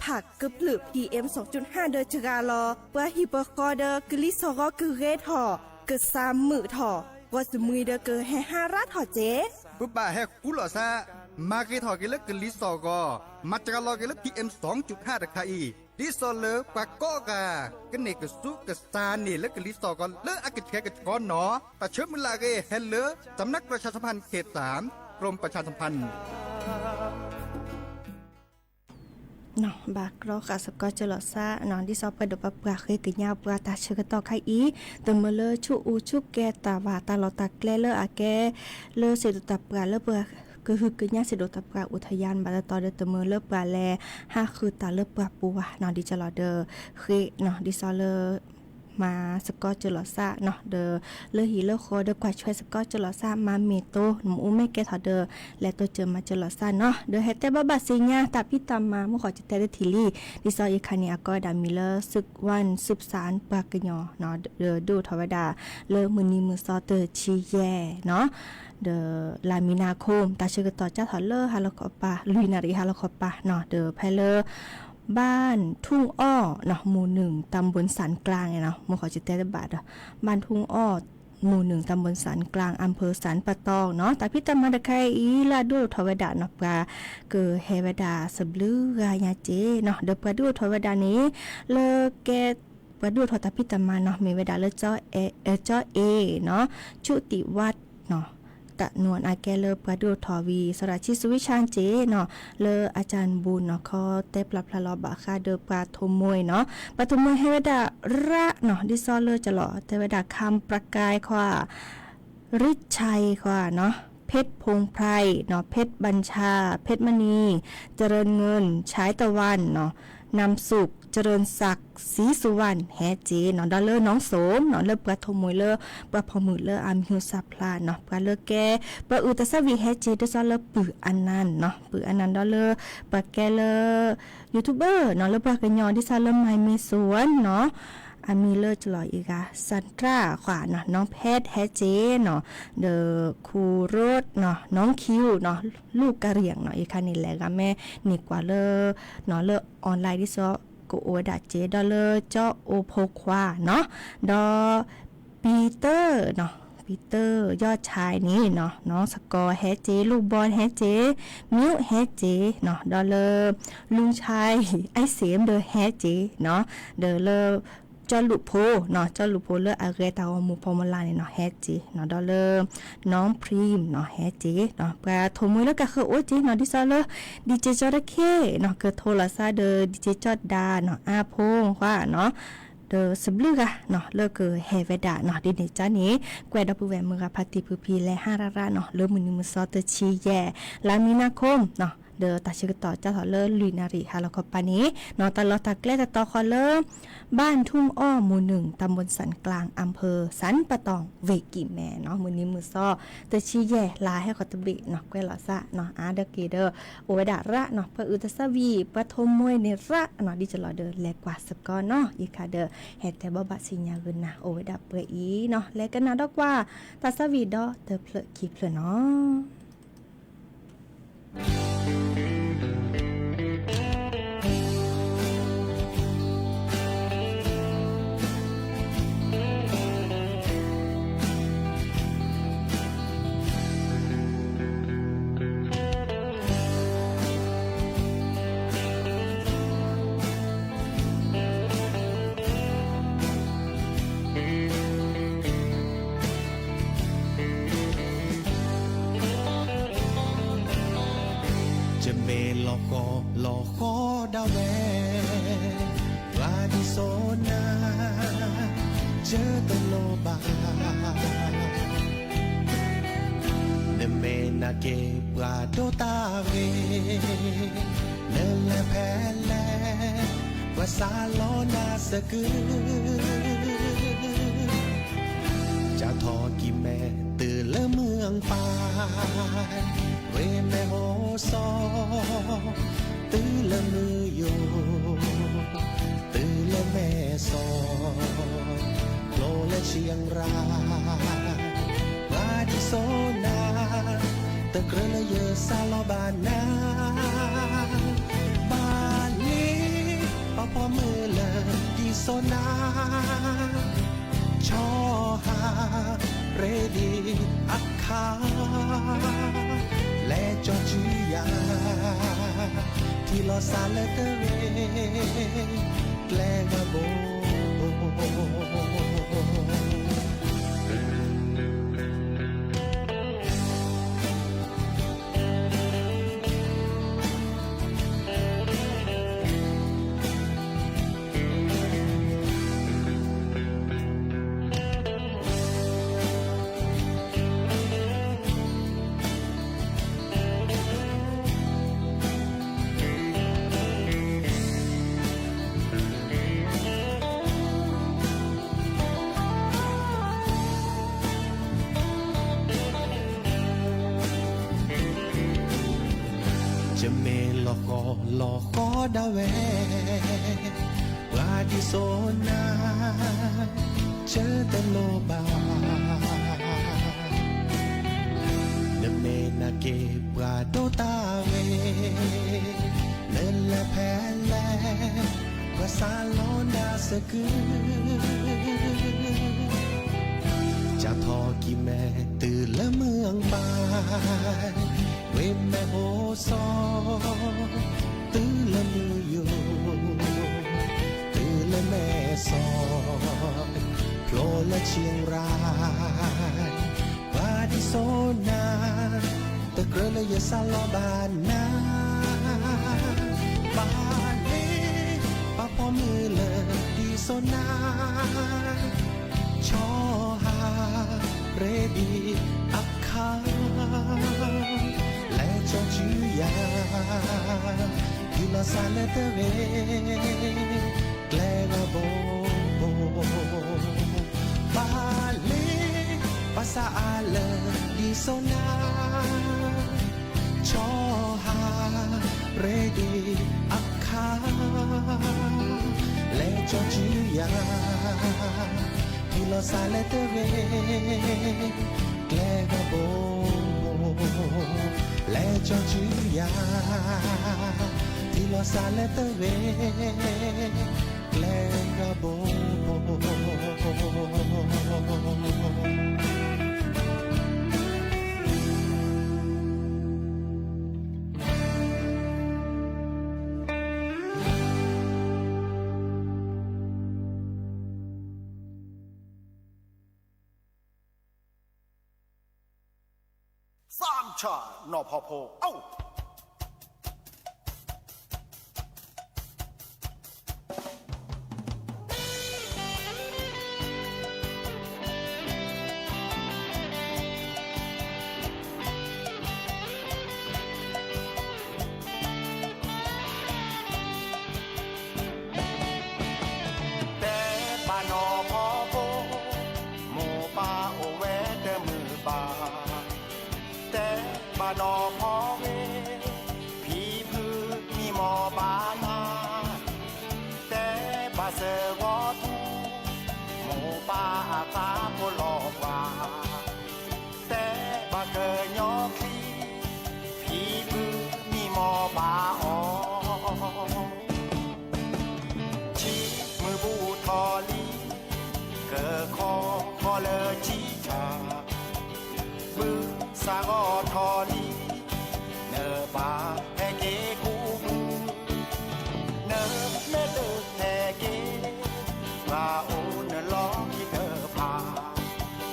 ဖးကဖျၢၣ် PM စူၣ်ကၠူၣ်ဟါဒီးစှၤလီၤ, ပှၤဟံၣ်ပဃီဒီးကလံၤစိးဂီၤကဂ့ၤထီၣ်, ကစၢ်မုာ်ထီၣ်, ပှၤစမံၤဒီးကဟဲဟါရါထီၣ်က့ ပဘၣ်ဟဲဃူလိာ်သး, မၤဂ့ၤထီၣ်က့ၤလၢကလံၤစိးဂီၤ, မၤစှၤလီၤက့ၤလၢ PM စူၣ်ကၠူၣ်ဟါတခါအံၤ, ဒ်သိးလၢပှၤကိးဂၤ ကန့ၢ်ကစူးကစါန့ၣ်လၢကလံၤစိးဂီၤလၢအကဆှဲကဆှီနီၤ. တၢ်ဆၢမုၢ်လၢ်အဂ့ၢ်ဟဲလၢ สำนักประชาสัมพันธ์เขตสาม กรมประชาสัมพันธ์ ဘၣ်ကြီဃာ်စ့ၢ်ကီးကၠၢလီၤသးနီၤ, ဒ်သိးပှၤဒိၣ်ပှၤပှၢ်ဃ့ကညးပှၤတၢ်ဆၢကတီၢ်ခါအံၤ, တမၢလၢဆူၣ်အူဆူၣ်ကဲတၢ်ဘၣ်တၢ်လီၢ်တၢ်ကျဲလၢအကဲ လၢစံၣ်ဒိၣ်တၢ်ပှၢ်လၢပှၤ ကဟုကညးစံၣ်ဒိၣ်တၢ်ပှၢ်အိၣ်ထီၣ်ယါန့ၣ် ဘၣ်တတီဒီးတမၢလၢပှၤလဲၤဟးဃုာ်တၢ်လၢပှၤပူၤဘၣ်နီၤ, ဒ်ကၠၢလီၤဒီး ဃ့နီၤ, ဒ်သိးလၢ မၤစ့ၢ်ကီးကၠၢလီၤသးနီၤ, ဒီးလၢဟံၣ်လၢဃီဒီးကွၢ်ထွဲစ့ၢ်ကီးကၠၢလီၤသး, မၤမ့ၢ်တိၢ် နမ့ၢ်အိၣ်မ့ၢ်ကဲထီၣ်ဒီး လဲၤတိစၢၤမၤကၠၢလီၤသးနီၤ, ဒီးဟဲတဲဘၣ်ဘၣ်သ့ၣ်ညါတၢ်ဖံးတၢ်မၤ မုၢ်ဃီၤကတဲတထံၣ်လံ, ဒ်သိးယခါန့ၣ်အကိးဝဲဒၣ်မံၤလၢ စံၣ်ဝၣ်စံၣ်ပသၣ်ပှၤကညီနီၤ, ဒီးဒုးအိၣ်ထီၣ်ဝဲဒၣ်လၢမုၢ်နံၤမုၢ်သီတဆံယဲၢ်နီၤ, ဒီးလါမံၤနၤခိၣ် တၢ်ဆၢကတီၢ်ကၢထီၣ်လၢဟါလီၤခီပၤ လွံၢ်နၣ်ရံၣ်ဟါလီၤခီပၤနီၤ, ဒီးဖဲလၢ บ้านทุ่งอ้อနီၤ, မူၢ်နုာ် ตำบลสันกลางန့ၣ်နီၤ, မုၢ်ဃီၤကတဲတဘၣ်ဒီး บ้านทุ่งอ้อ မူၢ်နုာ် ตำบลสันกลาง อำเภอสันป่าตองနီၤ, တၢ်ဖံးတၢ်မၤတခါအံၤ လၢအဒုးအိၣ်ထီၣ်ဝဲဒၣ်နီၤ, ပှၤကဟဲဝဲဒၣ်သဘျုးဂၤညါက့နီၤ, ဒီးပှၤဒုးအိၣ်ထီၣ်ဝဲဒၣ်န့ၣ် လၢကဲ ပှၤဒုးအိၣ်ထီၣ်တၢ်ဖံးတၢ်မၤနီၤ, မ့ၢ်ဝဲဒၣ်လၢ ကၠီအ့နီၤ, ကၠီအ့နီၤ, တၢ်နူၤအကဲလၢပှၤဒုးအိၣ်ထီၣ်ဝံၤ စီၤဒၣ်ဆံးစူဝံးဆၣ်က့နီၤ, လၢအကၢၣ်ဘူနီၤ ခီတဲပျၢ်ဖျါလီၤဘၣ်ဃးဒီးပှၤထိးမှဲနီၤ, ပှၤထိးမှဲဟဲဝဲဒၣ်ရၣ်နီၤ, ဒ်သိးလၢကၠၢလီၤ တဲဝဲဒၣ် คำประกาย ခွါ ฤชัย ခွါနီၤ, เพชรพงษ์ไพรနီၤ, เพชรบัญชา เพชรมณี เจริญเงิน ฉายตะวันနီၤ, นำสุข เจริญศักดิ์ ศรีสุวรรณ ဟဲက့နီၤ, ဒီးလၢ น้องโสมနီၤ, လၢပှၤထိးမှဲလၢ ပှၤဖီၣ်မုၢ်လၢအမံၤဟူသၣ်ဖျါနီၤ, ပှၤလၢကဲ ပှၤအုၣ်တၢ်သၣ်ဝံၤဟဲက့, ဒ်သိးလၢပုၢ်အနၢ်နီၤ, ပုၢ်အနၢ်ဒီးလၢ ပှၤကဲလၢ YouTuberနီၤ, လၢပှၤကညီ ဒ်သိးလၢ မၤမ့ၤစိဝၣ်နီၤ, အမံၤလၢကၠၢလီၤအံၤဂၤ စၣ်တြၣ် ခွါနီၤ, น้องเพชรဟဲက့နီၤ, ဒီး ခူရိးနီၤ, น้องคิวနီၤ, ลูกกะเหรี่ยงနီၤ, အံၤခါန့ၣ်လဲၤဂၤမ့ၢ်န့ၢ်ကွၢ်လၢ နီၤ လၢ online ဒ်သိး ကအိၣ်ဝဲဒၣ်က့, ဒီးလၢ ကၠီအိၣ်ဖိခွါနီၤ, ဒီး ပံတၢၣ်နီၤ, ပံတၢၣ် ယီၢ်ဆဲန့ၣ်နီၤ, နီၢ်စကီၤဟဲက့, လူၢ်ဘီဟဲက့, မၠိဟဲက့နီၤ, ဒီးလၢ လူၢ်ဆဲ အိၣ်စ့ၣ်ဒီးဟဲက့နီၤ, ဒီးလၢ ကၠီလူၢ်ဖိနီၤ, ကၠီလူၢ်ဖိလၢအဂဲၤတၢ်ဂီၤမူ formula န့ၣ်နီၤ, ဟဲက့နီၤ, ဒီးလၢ น้องพรีมနီၤ, ဟဲက့နီၤ, ပှၤထိးမှဲလၢကဃၢၤအိၣ်က့နီၤ, ဒ်သိးလၢ DJ ကၠီတခ့နီၤ, ကထိးလီၤသးဒီး DJ ကၠီဒါနီၤ, အါဖိခွါနီၤ, ဒီးသဘျုးဂၤနီၤ, လၢကဟဲဝဲဒၣ်နီၤ, ဒ်န့ၣ်ကန့ၣ် ကွဲးဒီပုၢ်ဝဲၢ်မုၢ်ဂၤဖါတံၢ်ဖုဖံလဲၤဟါရၣ်ရၣ်နီၤ, လၢမုၢ်နံၤမုၢ်သီတဆံယဲၢ် လါမံၤနၤခိၣ်နီၤ, ဒီးတၢ်ဆၢကတီၢ်ကၢ်ထီၣ်လၢလွံၢ်နၣ်ရံၣ်ဟါလီၤခီပၤန့ၣ်နီၤ တၢ်လီၢ်တၢ်ကျဲတတီၤဃီလၢ บ้านทุ่งอ้อ หมู่หนึ่ง ตำบลสันกลาง อำเภอสันป่าตอง เวกิแมนနီၤ မုၢ်နံၤမုၢ်သီ တဆံယဲၢ်လါဟဲဃီၤတဘ့ၣ်နီၤ ကွဲးလီၤစၢ်နီၤ အါဒၢက့ၤဒီး အိၣ်ဝဲဒၣ်ရၣ်နီၤ ပှၤအုၣ်သးစၢ်ဝံၤ ပှၤထိးမှဲန့ၣ်ရၣ်နီၤ ဒ်ကလီၤဒီး လဲၤကွၢ်စ့ၢ်ကီးနီၤ ယံာ်ခါဒီး ဟဲတဲဘၣ်ဘၣ်ဆူညါဂ့ၤနၤ အိၣ်ဝဲဒၣ်ပှဲၤအံၤနီၤ လဲၤကနၣ်ဒီးကွၢ် သးစၢ်ဝံၤဒီးတဖျၢၣ်ခံဖျၢၣ်နီၤ ယမ့ၢ်လီၤဃီလီၤဃီဒၣ်ဝဲ ပှၤဒ်စိနၤ ယတလိၣ်ဘၣ် နမ့ၢ်နာ်က့ၤပှၤဒိၣ်တၢ်ဂ့ၤ နလဲၤဖဲလဲၣ် ပှၤစးလီနၤစကု ကၢ်ထီၣ်ကံၤမဲာ်တုၤလၢမုၢ်အပၢ် ဝ့ၢ်မဲၢ်ဟီၣ်စီ တုၤလၢမုၢ်ယိာ် တုၤလၢမဲၢ်စီၤ ဖျိလၢဆံရါ ပှၤဒ်စိနၤ တကြၢးလၢယစးလီဘၣ်နၤ ဘၣ်လံ ပှၤဖီမုၢ်လၢဒ်စိနၤ ဆီဟးရ့ဒံးအခါ လဲၤကၠီစုယၤ ထံၣ်လီၤစးလၢတဂ့ၤ ကျဲဂၤဘိ ယမ့ၢ်လီၤဃီလီၤဃီဒၣ်ဝဲ ပှၤဒ်စိနၤ ယတလိၣ်ဘၣ် နမ့ၢ်နာ်က့ၤပှၤဒိၣ်တၢ်ဂ့ၤ နလဲၤဖဲလဲၣ် ပှၤစးလီနၤစကု ကၢ်ထီၣ်ကံၤမဲာ်တုၤလၢမုၢ်အပၢ် ဝ့ၢ်မဲၢ်ဟီၣ်စီ တုၤလၢမုၢ်ယိာ် တုၤလၢမဲၢ်စီၤ ဖျိလၢဆံရါ ပှၤဒ်စိနၤ တကြၢးလၢယစးလီဘၣ်နၤ ဘၣ်လံ ပှၤဖီမုၢ်လၢဒ်စိနၤ ဆီဟးရ့ဒံးအခါ လဲၤကၠီစုယၤ ထံၣ်လီၤစးလၢတဂ့ၤ ကျဲဂၤဘိ ဘၣ်လံ ပှၤစးအါလၢဒ်စိနၤ ဆီဟးရ့ဒံးအခါ လဲၤကၠီစုယၤ ထံၣ်လီၤစးလၢတဂ့ၤ ကျဲဂၤဘိ လဲၤကၠီစုယၤ ထံၣ်လီၤစးလၢတဂ့ၤ ကျဲဂၤဘိ သးဆၣ်နီၢ်ဖီဖိ အိၣ် သးဆၣ်နီၢ်ဖီဖိ အိၣ် နီၢ်ဖီဝ့ၣ်, ဖံဖုမံမီၢ်ဘၣ်နၤ, တဲဘၣ်စၢၤဂီၢ်ထူ, မိၢ်ပၢ်အသးဖိလီၤပှၤ, တဲဘၣ်ကညီချံ, ဖံဖုမံမီၢ်ဘၣ်အီၤ. ဆံမုၢ်ဘူၣ်ထီၣ်လံ, ကခီဃီလၢဆံဆၣ်, ဘုစၢ်ဂီၤထီၣ်လံ, နဘၣ်ဟဲက့ၤကူမုၢ်, နမ့ၢ်တဟဲက့ၤ, ပှၤအိၣ်နလီၢ်ခံတဖၣ်,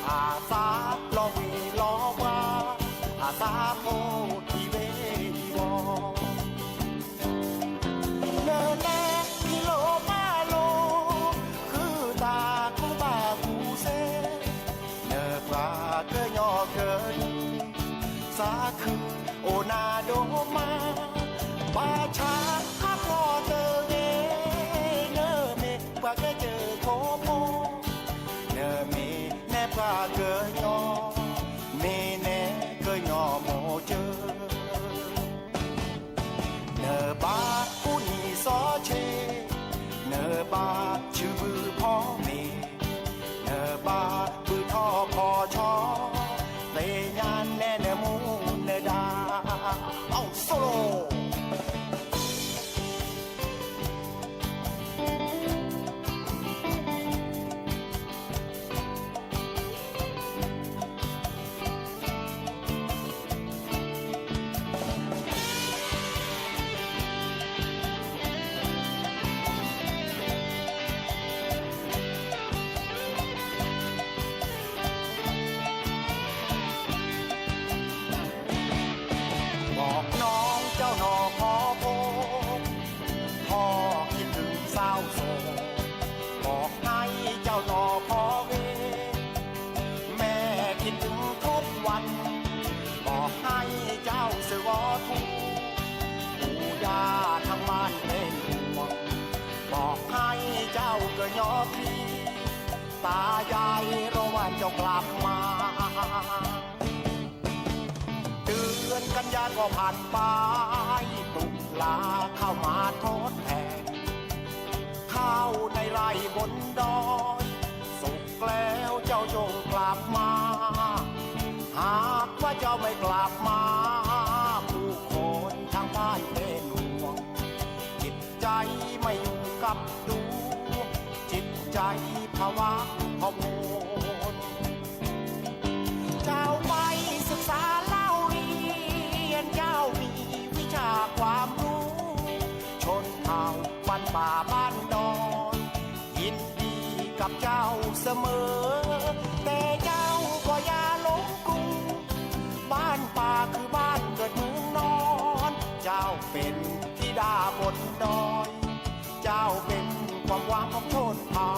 အသးလီၤဝ့ၤလီၤဝါ, အသးဖိအံၤဝ့ၤအံၤဝီ နနဲၣ်လီၤဘၣ်လိာ်, ဃုသးကူဘၣ်ကူစဲ, နပှၤကညီကနုာ်, သးခုအိၣ်နၤဒိၣ်မး, ဘၣ်ဆၣ်ဟးဖျိးတဂ့ၤ, နမ့ၢ်ပှၤကစၢၢ်ခိၣ်ဖိ, နမ့ၢ်နဲၣ်ပှၤကညီ, မ့ၢ်နဲၣ်ကညီမိၢ်ကၢ နဘၣ်ကူနံၤစီဆ့, နဘၣ်ဆူဘုဖီမ့ၤ, နဘၣ်ဘုထီၣ်ဖီဆီ, သ့ၣ်ညါနဲၣ်နမူနဒါ, အိၣ်ဆိလိ บอกน้องเจ้าหน่อขอพบ พ่อคิดถึงสาวโสด บอกให้เจ้าหน่อขอเวร แม่คิดถึงทุกวัน บอกให้เจ้าเสือวอทู ปู่ย่าทางบ้านเป็นห่วง บอกให้เจ้าเกยอพี ตายายรอวันเจ้ากลับมา เดือนกันยาก็ผ่านไป ตุลาเข้ามาทดแทน ข้าวในไร่บนดอย สุกแล้วเจ้าจงกลับมา หากว่าเจ้าไม่กลับมา ผู้คนทางบ้านเป็นห่วง จิตใจไม่อยู่กับตัว จิตใจผวาพะวน เจ้าไปศึกษาเล่าเรียน เจ้ามีวิชาความรู้ ชนเผ่าบ้านป่าบ้านดอย ยินดีกับเจ้าเสมอ แต่เจ้าก็อย่าหลงกลัว บ้านป่าคือบ้านเกิดเมืองนอน เจ้าเป็นธิดาบนดอย เจ้าเป็นความหวังของชนเผ่า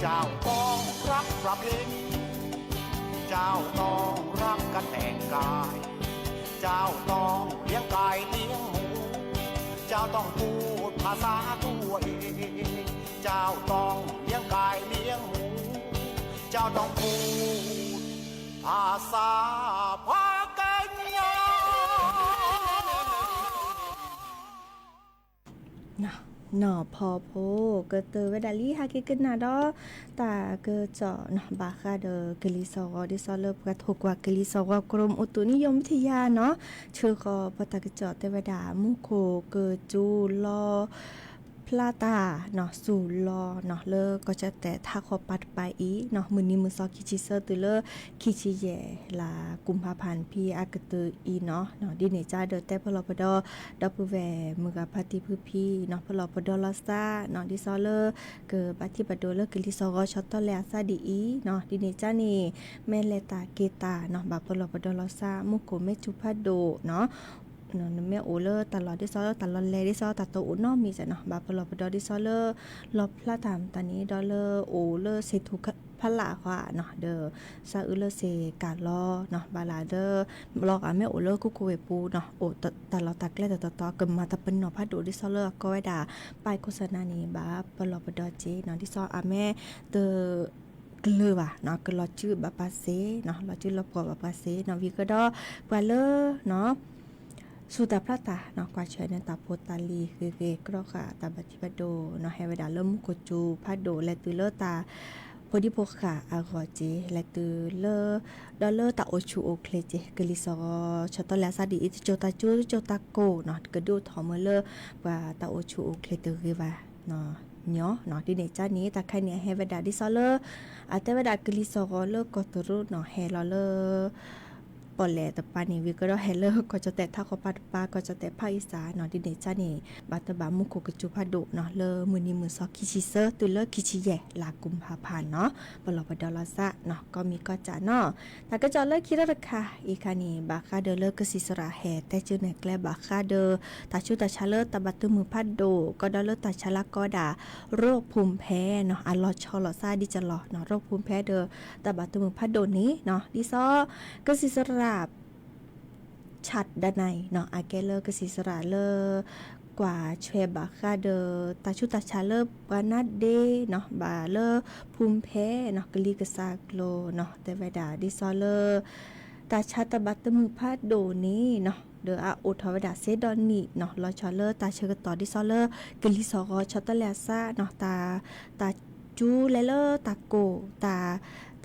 เจ้าต้องรักประเพณี เจ้าต้องรักกันแต่งกาย เจ้าต้องเลี้ยงไก่เลี้ยงหมู เจ้าต้องพูดภาษาตัวเอง เจ้าต้องเลี้ยงไก่เลี้ยงหมู เจ้าต้องพูดภาษาพากัญญา နီၢ်ဖီဖိ ကတၢၢ်ဝဲဒၣ်လံ ဟဲက့ၤကနၣ်ဒီး တၢ်ကစီၣ်နီၢ် ဘၣ်ဃးဒီးကလံၤစီၤဂီၤ ဒ်သိးလၢပှၤထိၣ်ကွၢ်ကလံၤစီၤဂီၤ ကရၢမိၢ်တူနံယိၣ်မထံယါနီၢ် ဆှၢဃီၤပတၢ်ကစီၣ်တဲဝဲဒၣ် မူခိၣ်ကစူၤလီၤ ဖျါတၢ်နီၢ် စူၤလီၤနီၢ် လၢကီၢ်ကၠီၣ်တဲၣ်ထးခီပၤတပၤအံၤနီၢ် မုၢ်နံၤမုၢ်သီခံဆံသၢတုၤလၢ ခံဆံယဲၢ်လါ ကူၤဖးဖးဖံအကတၢၢ်အံၤနီၢ် ဒ်န့ၣ်ကဒီးတဲပလီၢ်ပဒီ ဒီပုၢ်ဝဲၢ်မုၢ်ဂၤဖါတံၢ်ဖုဖံနီၢ် ပလီၢ်ပဒီလီၤသးနီၢ် ဒ်သိးလၢ ကဘၣ်ထံၣ်ဘၣ်ဒိလၢကလံၤစီၤဂီၤဆီတီလဲၣ်အသးဒ်အံၤနီၢ် ဒ်န့ၣ်ကန့ၣ် မ့ၢ်လဲၤတၢ်က့ၤတၢ်နီၢ် ဘၣ်ပလီၢ်ပဒီလီၤသး မူခိၣ်မ့ၢ်စူၤဖးဒိၣ်နီၢ် နမ့ၢ်အိၣ်လၢတၢ်လီၢ်ဒ်သိးလၢတၢ်လီၢ်လဲၤဒ်သိးတၢ်တအိၣ်နီတမံၤစ့ၢ်နီၢ် ဘၣ်ပလီၢ်ပဒီဒ်သိးလၢ လီၣ်ဖျါတၢ်မတၤန့ၣ် ဒီးလၢအိၣ်လၢစ့ထူဖးလၢ်အဃီနီၢ် ဒီး သးအုးလၢစ့ကၤလီနီၢ် ဘၣ်လၢဒီး လီၤဂာ်မ့ၢ်အိၣ်လၢကူၣ်ကိးဝ့ၢ်ပူၤနီၢ် အိၣ်တၢ်လီၢ်တၢ်ကျဲတတီၤတီၤ ကမၤတၢ်ပနီၣ်ဖးဒိၣ်ဒ်သိးလၢအကိးဝဲဒၣ် ပၢ်ခိၣ်စနါန့ၣ် ဘၣ်ပလီၢ်ပဒီက့ၤနီၢ် ဒ်သိးအမ့ၢ်တ တဘၣ်ကျၢၤဘၣ်နီၤ, ကလီၤစုဘၣ်ပှၤစ့နီၤ, လီၤစုလီၤပှီၢ်ဘၣ်ပှၤစ့နီၤ, ဝံၤကဒီး ပှၤလၢ စူၢ်တၢ်ဖျးတၢ်နီၤ, ကွၢ်ဆၢၣ်န့ၢ်တၢ်ဖိတၢ်လံၤဂ့ၤဂ့ၤ ကြၢးဃာ်တၢ်ဘၣ်ထံးဘၣ်ဒိနီၤ, ဟဲဝဲဒၣ်လၢမူခိၣ်စူၤဖးဒိၣ် လဲၤတုၤလၢတၢ်ဖိဒံဖိဃာ်အဂီၢ်က့ၤ, လဲၤတုၤလၢ ဒီးလၢတၢ်အိၣ်ဆူၣ်အိၣ်ချ့က့ၤ, ကလံၤစိးဂီၤဆီတလဲအဆၢဒ်အံၤ တစိၢ်တၢ်ကၠိ တစိၢ်တၢ်ကိၢ်နီၤ, ကဒုးအိၣ်ထီၣ်မ့ၢ်လၢ ပှၤတၢ်အိၣ်ဆူၣ်အိၣ်ချ့တဂ့ၤဘၣ် ညီနီၤ, ဒ်န့ၣ်ကန့ၣ် တၢ်ခါန့ၣ် အဟဲဝဲဒၣ်ဒ်သိးလၢ အတဲဝဲဒၣ်ကလံၤစိးဂီၤလၢကီၢ်တရူးနီၤ, ဟဲလီၤလၢ ပီၣ်လဲၣ်တပၤန့ၣ် ဝံၤကဒီးဟဲလၢကီၢ်ကၠီၣ်တဲၣ်ထးခီပၤတပၤ ကီၢ်ကၠီၣ်တဲၣ်ဖးအံသၣ်နီၤ, ဒ်န့ၣ်ကန့ၣ် ဘၣ်တဘၣ်မူခိၣ်ကစူၤဖးဒိၣ်နီၤ, လၢမုၢ်နံၤမုၢ်သီခံဆံသၢ တုၤလၢခံဆံယဲၢ် လါကူၤဖးဖးနီၤ, ပလီၢ်ပဒီလီၤသးနီၤ, ကီၢ်မံၤကီၢ်ကၠးနီၤ, တၢ်ကစီၣ်လၢခံထီၣ်တခါအံၤခါန့ၣ် ဘၣ်ဃးဒီးလၢကစံၣ်စရၣ်ဟဲတဲဆၢနဲၣ်ကျဲ ဘၣ်ဃးဒီး တၢ်ဆူးတၢ်ဆါလၢတၢ်ဘၣ်တမုာ်ဖးဒိၣ် ကဒီးလၢတၢ်ဆါလၢကိးဝဲဒၣ် ရိၣ်ဖူၣ်ဖဲနီၤ, အလီၤဆီလိာ်သးဒ်ကလီၤနီၤ, ရိၣ်ဖူၣ်ဖဲဒီး တၢ်ဘၣ်တမုာ်ဖးဒိၣ်န့ၣ်နီၤ, ဒ်သိး ကစံၣ်စရၣ် ဆၣ်ဒၣ်နံနီၤ, အကဲလၢကစံၣ်စရၣ်လၢ ကွၢ်ဆွဲဘၣ်ဃးဒီး တၢ်ဆူးတၢ်ဆါလၢပှၤနါဒ့နီၤ, ဘၣ်လၢဖူၣ်ဖဲနီၤ, ကလံၤကစၢ်ကျိၤနီၤ, တဲဝဲဒၣ်ဒ်သိးလၢ တၢ်ဆါတၢ်ဘၣ်တမုာ်ဖးဒိၣ်န့ၣ်နီၤ, ဒီးအအိၣ်ထီၣ်ဝဲဒၣ်စ့ဒီနံၣ်နီၤ, လီၤဆီလၢတၢ်ဆၢကတီၢ်ဒ်သိးလၢ ကလံၤစိးဂီၤဆီတလဲအဆၢနီၤ, တၢ် တၢ်စူၤလဲၤလၢတၢ်ကိၢ် တၢ်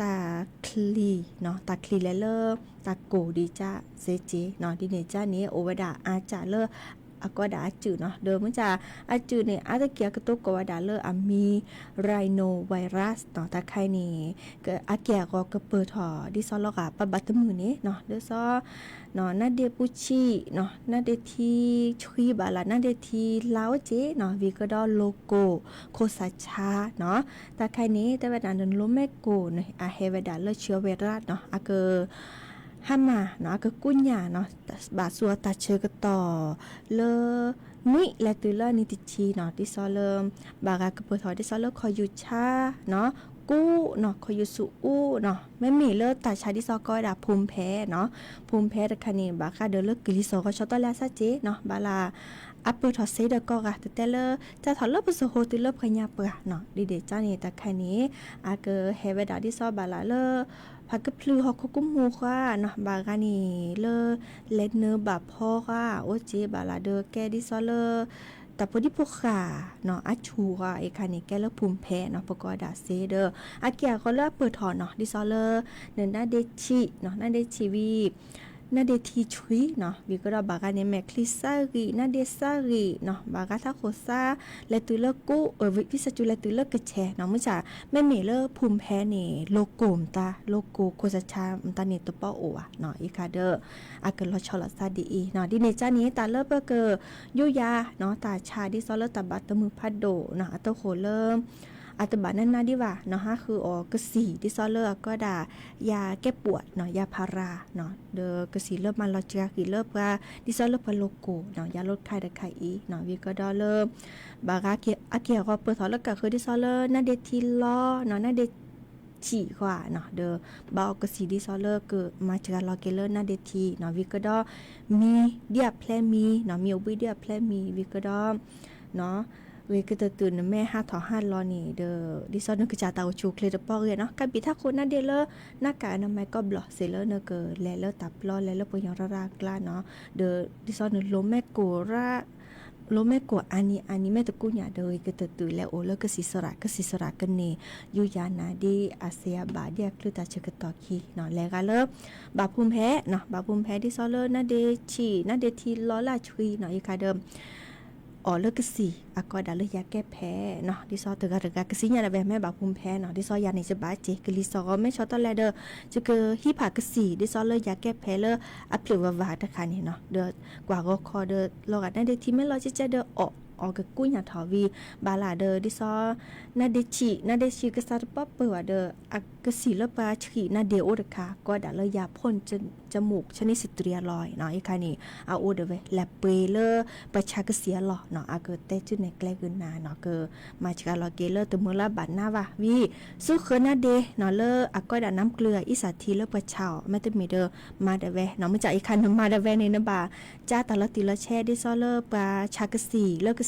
တၢ်ချံၣ်နီၤ, တၢ်ချံၣ်လဲၤလၢ တၢ်ကိၢ်ဒံးကၢ်စ့က့နီၤ, ဒ်န့ၣ်ကန့ၣ် အိၣ်ဝဲဒၣ်အါကၢ်လၢ အကိးဒၣ်အစုၣ်နီၤ, ဒီးမ့ၢ်ကၢ် အစုၣ်န့ၣ် အါတက့ၢ်အကတိၤကိးဝဲဒၣ်လၢအမံၤ rhinovirus နီၤ, တၢ်ခါအံၤန့ၣ် အက့ၢ်အဂီၤကပၢၢ်ထီၣ် ဒ်သိးလီၤဂာ်ပဘၣ်တမုာ်န့ၣ်နီၤ, ဒ်သိး နါဒ့ပူၤဆံးနီၤ, နါဒ့ထံဆှံဘၣ်လၢ နါဒ့ထံလါအိၣ်က့နီၤ, ဝံၤကဒီးလိၤကိၢ် ခိၣ်စၢ်ဆါနီၤ, တၢ်ခါအံၤန့ၣ် တဲဝဲဒၣ်နလိၤမဲာ်ကိၢ်န့ၣ် အဟဲဝဲဒၣ်လၢဆှၢဝဲရၣ်နီၤ, အက ဟါမၢ်နီၤ, အကကူညၢ်နီၤ, ဘၣ်ဆူအတၢ်ဆၢကတီၢ်လၢ နွံလဲၤတုၤလၢနံၣ်တဆံနီၤ, ဒ်သိးလၢ ဘၣ်ဂၤကပၢၢ်ထီၣ်ဒ်သိးလၢခီၣ်ယူၤဆါနီၤ, ကူနီၤ, ခီၣ်ယူၤဆူအူနီၤ, မ့မ့ၢ်လၢတၢ်ဆါဒ်သိးကိးဝဲဒၣ်ဖူၣ်ဖဲနီၤ, ဖူၣ်ဖဲတခါန့ၣ် ဘၣ်ဃးဒီးလၢကလံၤစိးဂီၤဆီတလဲအဆၢက့နီၤ, ဘၣ်လၢ အပၢၢ်ထီၣ်စ့ဒီးကိးဂၤ တတဲလၢ တၢ်ထီၣ်လၢပစိၤဟိတုၤလၢပှၤညါပှၤနီၤ, ဒ်န့ၣ်ကန့ၣ် တၢ်ခါန့ၣ် အကဟဲဝဲဒၣ်ဒ်သိးဘၣ်လၢလၢ ပှၤကဖျုးဟီၣ်ခိၣ်ကမူၣ်ဃါနီၤ, ဘၣ်ဂၤန့ၣ်လၢ လဲၤနုာ်ဘၣ်ဖီဃါ အိၣ်က့ဘၣ်လၢဒီးကဲဒ်သိးလၢ တၢ်ဖိဒံဖိဃာ်နီၤ, အဆူၣ်ဃါအံၤခါန့ၣ် ကဲလၢဖူၣ်ဖဲနီၤ, ပကိးဒၣ်စ့ဒီး အက့ၢ်အဂီၤလၢအပၢၢ်ထီၣ်နီၤ, ဒ်သိးလၢ နနါဒ့ဆံးနီၤ, နါဒ့ဆံးဝံၤ နါဒ့ထံဆှံနီၤ, ဝံၤကဒီးဘၣ်ဂၤန့ၣ် မဲာ်ချံစၢဂံၢ်, နါဒ့စၢဂံၢ်နီၤ, ဘၣ်ဂၤထးခိၣ်စါ လဲၤတုၤလၢကိၢ် ဝံသးစူၤလဲၤတုၤလၢကဆဲးနီၤ, မ့ၢ်ဆၣ် မ့မ့ၢ်လၢဖူၣ်ဖဲန့ၣ် လိၤကိၢ်မတၤ, လိၤကိၢ်ခိၣ်စၢ်ဆါမတၤန့ၣ် တပီၢ်အိၣ်ဘၣ်နီၤ, အံၤခါဒီး အကလီၤဆီလိာ်သးဒ်အံၤနီၤ, ဒ်န့ၣ်ကန့ၣ် တၢ်လၢပက ယူးယၤနီၤ, တၢ်ဆါဒ်သိးလၢတၢ်ဘၣ်တမုာ်ဖးဒိၣ်နီၤ, အတဃိာ်လၢ အတဘၣ်နးနးဒံးဘၣ်နီၤ, ဟးဃုာ်အီၤကသံၣ် ဒ်သိးလၢအကိးဒၣ် ယၤကဲပှၢ်နီၤ, ယၤဖၤရၤနီၤ, ဒီးကသံၣ်လၢမၤလီၤစှၤဃံးလၢပှၤ ဒ်သိးလၢပှၤလိၤကိၢ်နီၤ, ယၤလိးတခါတခါအံၤနီၤ, ဝံၤကဒီးလၢ ဘၣ်ဂၤအက့ၢ်အဂီၤပၢၢ်ထီၣ်လၢကဃုာ်ဒ်သိးလၢ နါဒ့ထံလီၤနီၤ, နါဒ့ဆံးဃါနီၤ, ဒီးဘၣ်အီၤကသံၣ်ဒ်သိးလၢကမၤစှၤလီၤက့ၤလၢနါဒ့ထံနီၤ, ဝံၤကဒီး မံၤဒ်အဖျဲမံၤနီၤ, မံၤအိၣ်ဘှံးဒ်အဖျဲမံၤ, ဝံၤကဒီး နီၤ, ဂ့ၤကတၢၢ်တုၤနမ့ၢ်ဟးထီၣ်ဟးလီၤန့ၣ်ဒီး ဒ်သိးနကစၢ်တၢ်အိၣ်ဆူၣ်အိၣ်ချ့တပီၢ်ဂ့ၤနီၤ, ကဘၣ်ထးခိၣ်နါဒ့လၢ နါကၣ်အနမဲာ်ကီဘျီၣ်စ့ၢ်လၢနကလဲၤလၢတၢ်ပျီ လဲၤလၢပှၤကညီရၢ်ရၢ်အကျါနီၤ, ဒီးဒ်သိးနလိၤမဲာ်ကိၢ်ရၣ် လိၤမဲာ်ကိၢ်အါနံၤအါနံၤ မ့ၢ်တကူညၣ်ဒီး ဂ့ၤကတၢၢ်တုၤလဲၤအိၣ်လၢကသံၣ်စရၣ်, ကသံၣ်စရၣ်ကန့ၢ် ယူးယၤနၤဒ်အစံးအဘၣ်ဒ်အချုးတၢ်ဆၢကတီၢ်ခံနီၤ, လဲၤဂၤလၢ ဘၣ်ဖူၣ်ဖဲနီၤ, ဘၣ်ဖူၣ်ဖဲဒ်သိးလၢနါဒ့ဆံး နါဒ့ထံလီၤလၢအဆှံနီၤ, အံၤခါဒီး အီၤလၢကသံၣ် အကိးဒၣ်လၢယၤကဲဖဲနီၤ, ဒ်သိးတဂၤတဂၤကသံၣ်ညါဒၣ်ဝဲ မ့ၢ်ဘၣ်ဖူၣ်ဖဲနီၤ, ဒ်သိးယၤန့ၣ် ယဘၣ်စ့ၢ် ကလံၤစိးဂီၤမ့ၢ်ဆီတလဲဒီး ယကဟံးဖးကသံၣ် ဒ်သိးလၢယၤကဲဖဲလၢအဖျၢၣ်ဝးဝးတခါန့ၣ်နီၤ, ဒီးကွၢ်ဂီၤခီဒီး လီၤဂာ်နါဒ့ထံမ့ၢ်လီၤကဲကဲဒီး အီၣ်အီၤကကူညၣ်ထီၣ်ဝံၤ ဘၣ်လၢဒီး ဒ်သိး နါဒ့ဆံး နါဒ့ဆံးကစၢ်တပီၢ်ပၢၢ်ဝဲဒီး အကသံၣ်လၢပှၤဆံးနါဒ့အိၣ်တခါ ကိးဒၣ်လၢယၤဖိၣ် จมูก ဆန့ဆတြံအလီၢ်နီၤ, အံၤခါန့ၣ် အအိၣ်ဒၣ်ဝဲ လဲၤပှ့ၤလၢပှၤဆါကသံၣ်အလီၢ်နီၤ, အကတဲစုနဲၣ်ကျဲဂ့ၤနၤနီၤ, ကမၤစှၤလီၤက့ၤလၢတမုာ်လၢဘၣ်နါဘၣ်ဝံၤ စူဃၢၤနါဒ့နီၤ လၢအကိးဒၣ်နါမုၢ်ကျုၤအံသၣ်ထံလၢပှၤဆါအီၤ မ့တမ့ၢ်ဒီး မၤဒၣ်ဝဲနီၤ, မ့ၢ်ကၢ်အံၤခါနမၤဒၣ်ဝဲန့ၣ် နဘၣ်ကၢတၢ်လီၤတံၢ်လီၤဆဲး ဒ်သိးလၢပှၤဆါကသံၣ်လၢက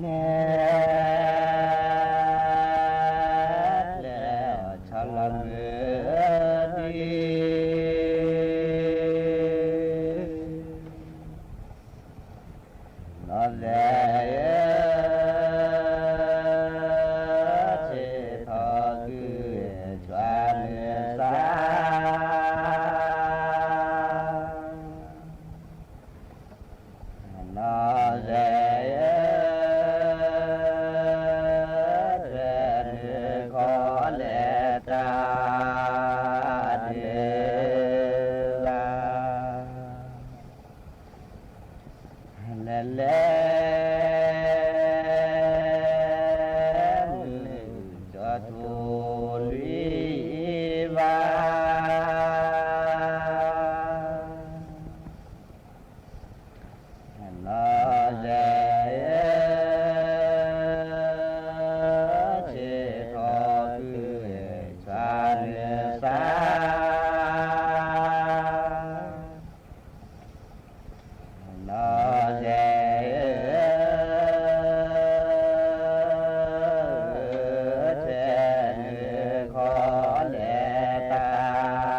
လဲၤ လဲၤအီၣ်ဆီလီၤမုၢ်ဒံး နီၢ်လဲၢ် ဆ့ၣ်ထီၣ်ကုၢ် ဆွးနုာ်သး နီၢ်လဲၢ် ဆ့ၣ်ထီၣ်ကုၢ် ဆွးနုာ်သး ဒုးသး လဲၤလဲၤ မုၢ်ကၠီၤထူၣ်လွံၢ်ဘၣ် နီၢ်လဲၢ် ဆ့ၣ်ထီၣ်ကုၢ် ဆွးနုာ်သး နီၢ်လဲၢ် ဆ့ၣ်ထီၣ်ကုၢ် ဆွးနုာ်သး ဒုး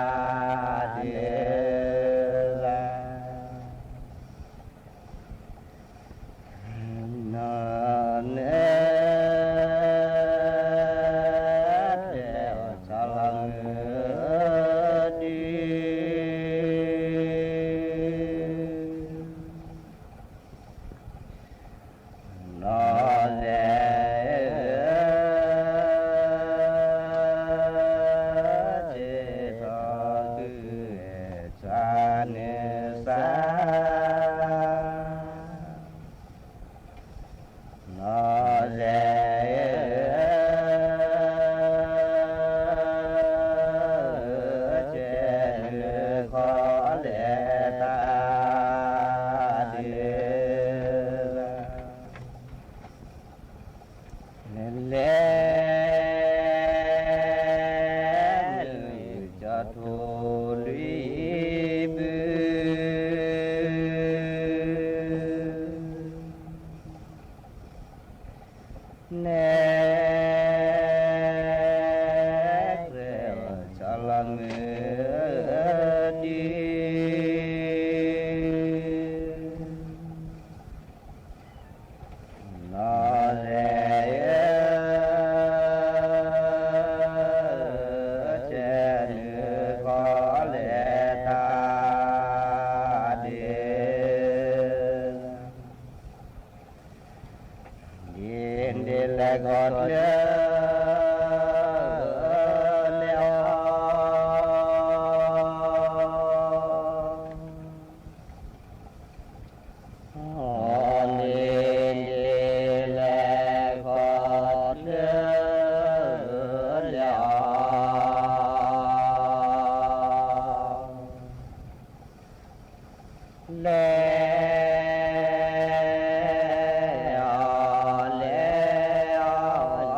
သး နီၢ်လဲၢ် လဲၤအီၣ်ဆီလီၤမုၢ်ဒံး နီၢ်လဲၢ် ဆ့ၣ်ထီၣ်ကုၢ် ဆွးနုာ်သး နီၢ်လဲၢ် ဆ့ၣ်ထီၣ်ကုၢ် ဆွးနုာ်သး ဒုးသး လဲၤလဲၤ မုၢ်ကၠီၤထူၣ်လွံၢ်ဘု လဲၤခီၣ်တၢၢ်လဲၤအီၤ အီၤန့ၣ် လဲၤခီၣ်တၢၢ်လဲၤအီၤ လဲၤ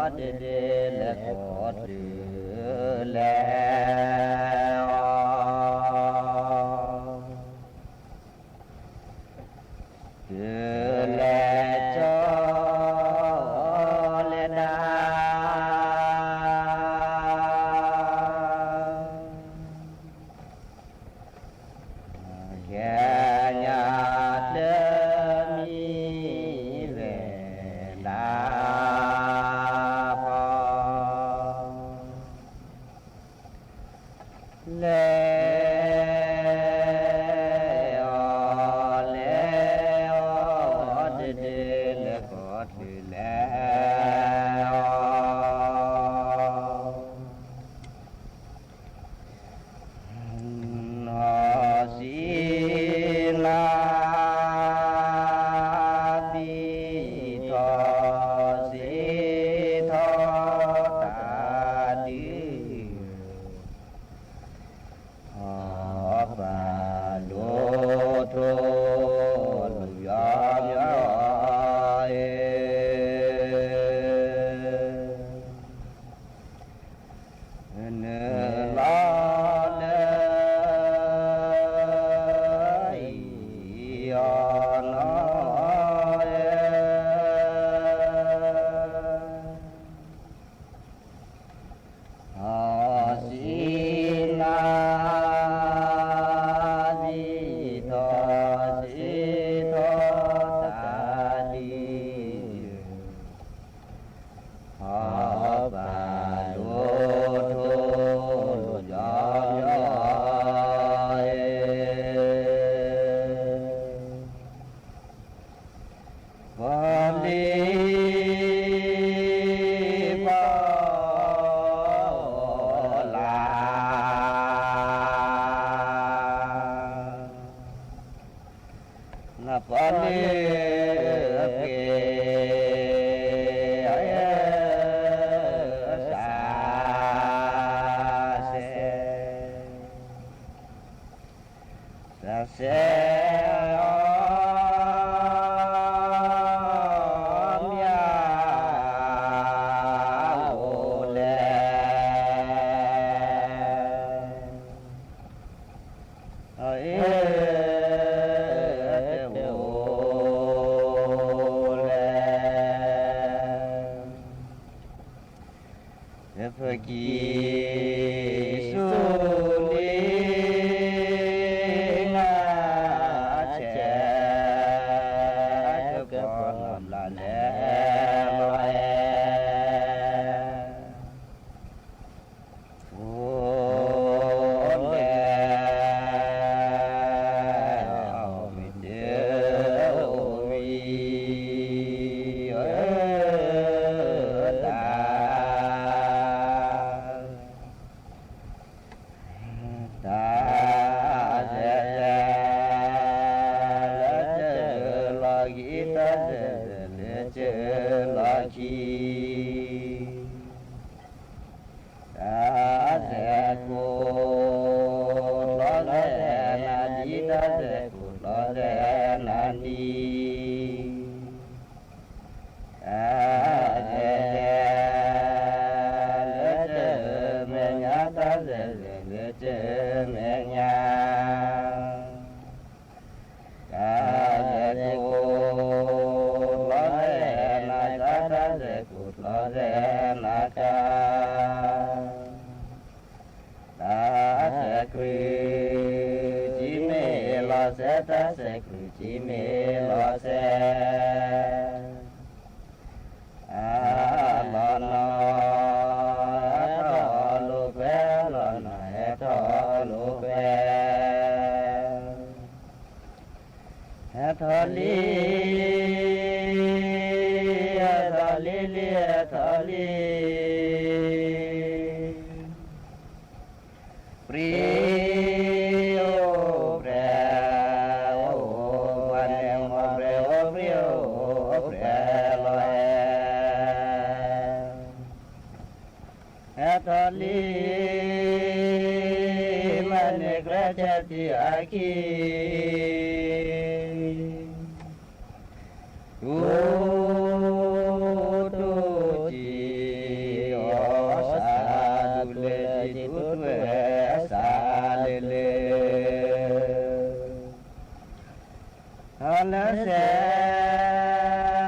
အီၤလဲၤအီၤ တဒ့လဲၤခီၣ်တၢၢ်လဲၤအီၤ တုၤလဲၤကၠီလဲၤဒၣ် ခဲညါတမံၤဝဲဒၣ်ဖီ လဲၤအီၤလဲၤအီၤ တဒ့လဲၤခီၣ်တၢၢ်လဲၤအီၤ နီၢ်ဆံနၤ ဘံၣ်ထီၣ် စံးထီၣ်တၢ်ဒုး အီၣ်ပာ်ဒိၣ်ထီၣ် လူၤယီၤယီၤအံၤ နုာ်လီၤလၢအံၤအီၤနီၤ အီၣ်စံနၤ ဘံၣ်ထီၣ် စံးထီၣ်တၢ်ဒုး အီၣ်ပာ်ဒိၣ်ထီၣ် လူၤယီၤယီၤအံၤ ပီၣ်လံၣ်ပီၣ်လၢ် နပီၣ်လံၣ်ပှ့ၤ စးစဲ စးစဲ မ့ၢ်အိၣ်လဲၣ် အ့ တအိၣ်လဲၣ် ပကံၢ်ဆူၣ်လံ နၤဆဲး ကပီၤနီၢ်ဘျးလဲၤ လီၤအဲၣ် အိၣ်လဲၣ် အီၣ်ဝံၤတအိၣ်ဝံၤ အၢ တၢ် တၢ်စဲးစဲး လၢကၢလီၤခံ တၢ်စဲးစဲးလၢကၢလီၤခံ တၢ်စဲးကိၢ် လီၤစဲးနၤဒ် တၢ်စဲးကိၢ်လီၤစဲးနၤဒ် တၢ်စဲးစဲး လၢကၢမဲာ်ညါ တၢ်စဲးစဲးလၢကၢမဲာ်ညါ တၢ်စဲးကိၢ် လီၤစဲးနၤကါ တၢ်စဲးကိၢ်လီၤစဲးနၤကါ တၢ်စဲးကြူး ကၠံမ့ၢ်လီၤစဲး တၢ်စဲးကြူး ကၠံမ့ၢ်လီၤစဲး အလီၤနီၤ ဟဲထီၣ်လိာ်ကွဲ လီၤနီၤ ဟဲထီၣ်လိာ်ကွဲ ဟဲထီၣ်လံ ဟဲထီၣ်လံလံ က့ၤ တူၢ်တူၢ်ကံ အီၣ်စၢ်တူၢ်လၢကံ တူၢ်တူၢ်ဝဲစၢ်လၢလၢ အီၣ်လၢစဲး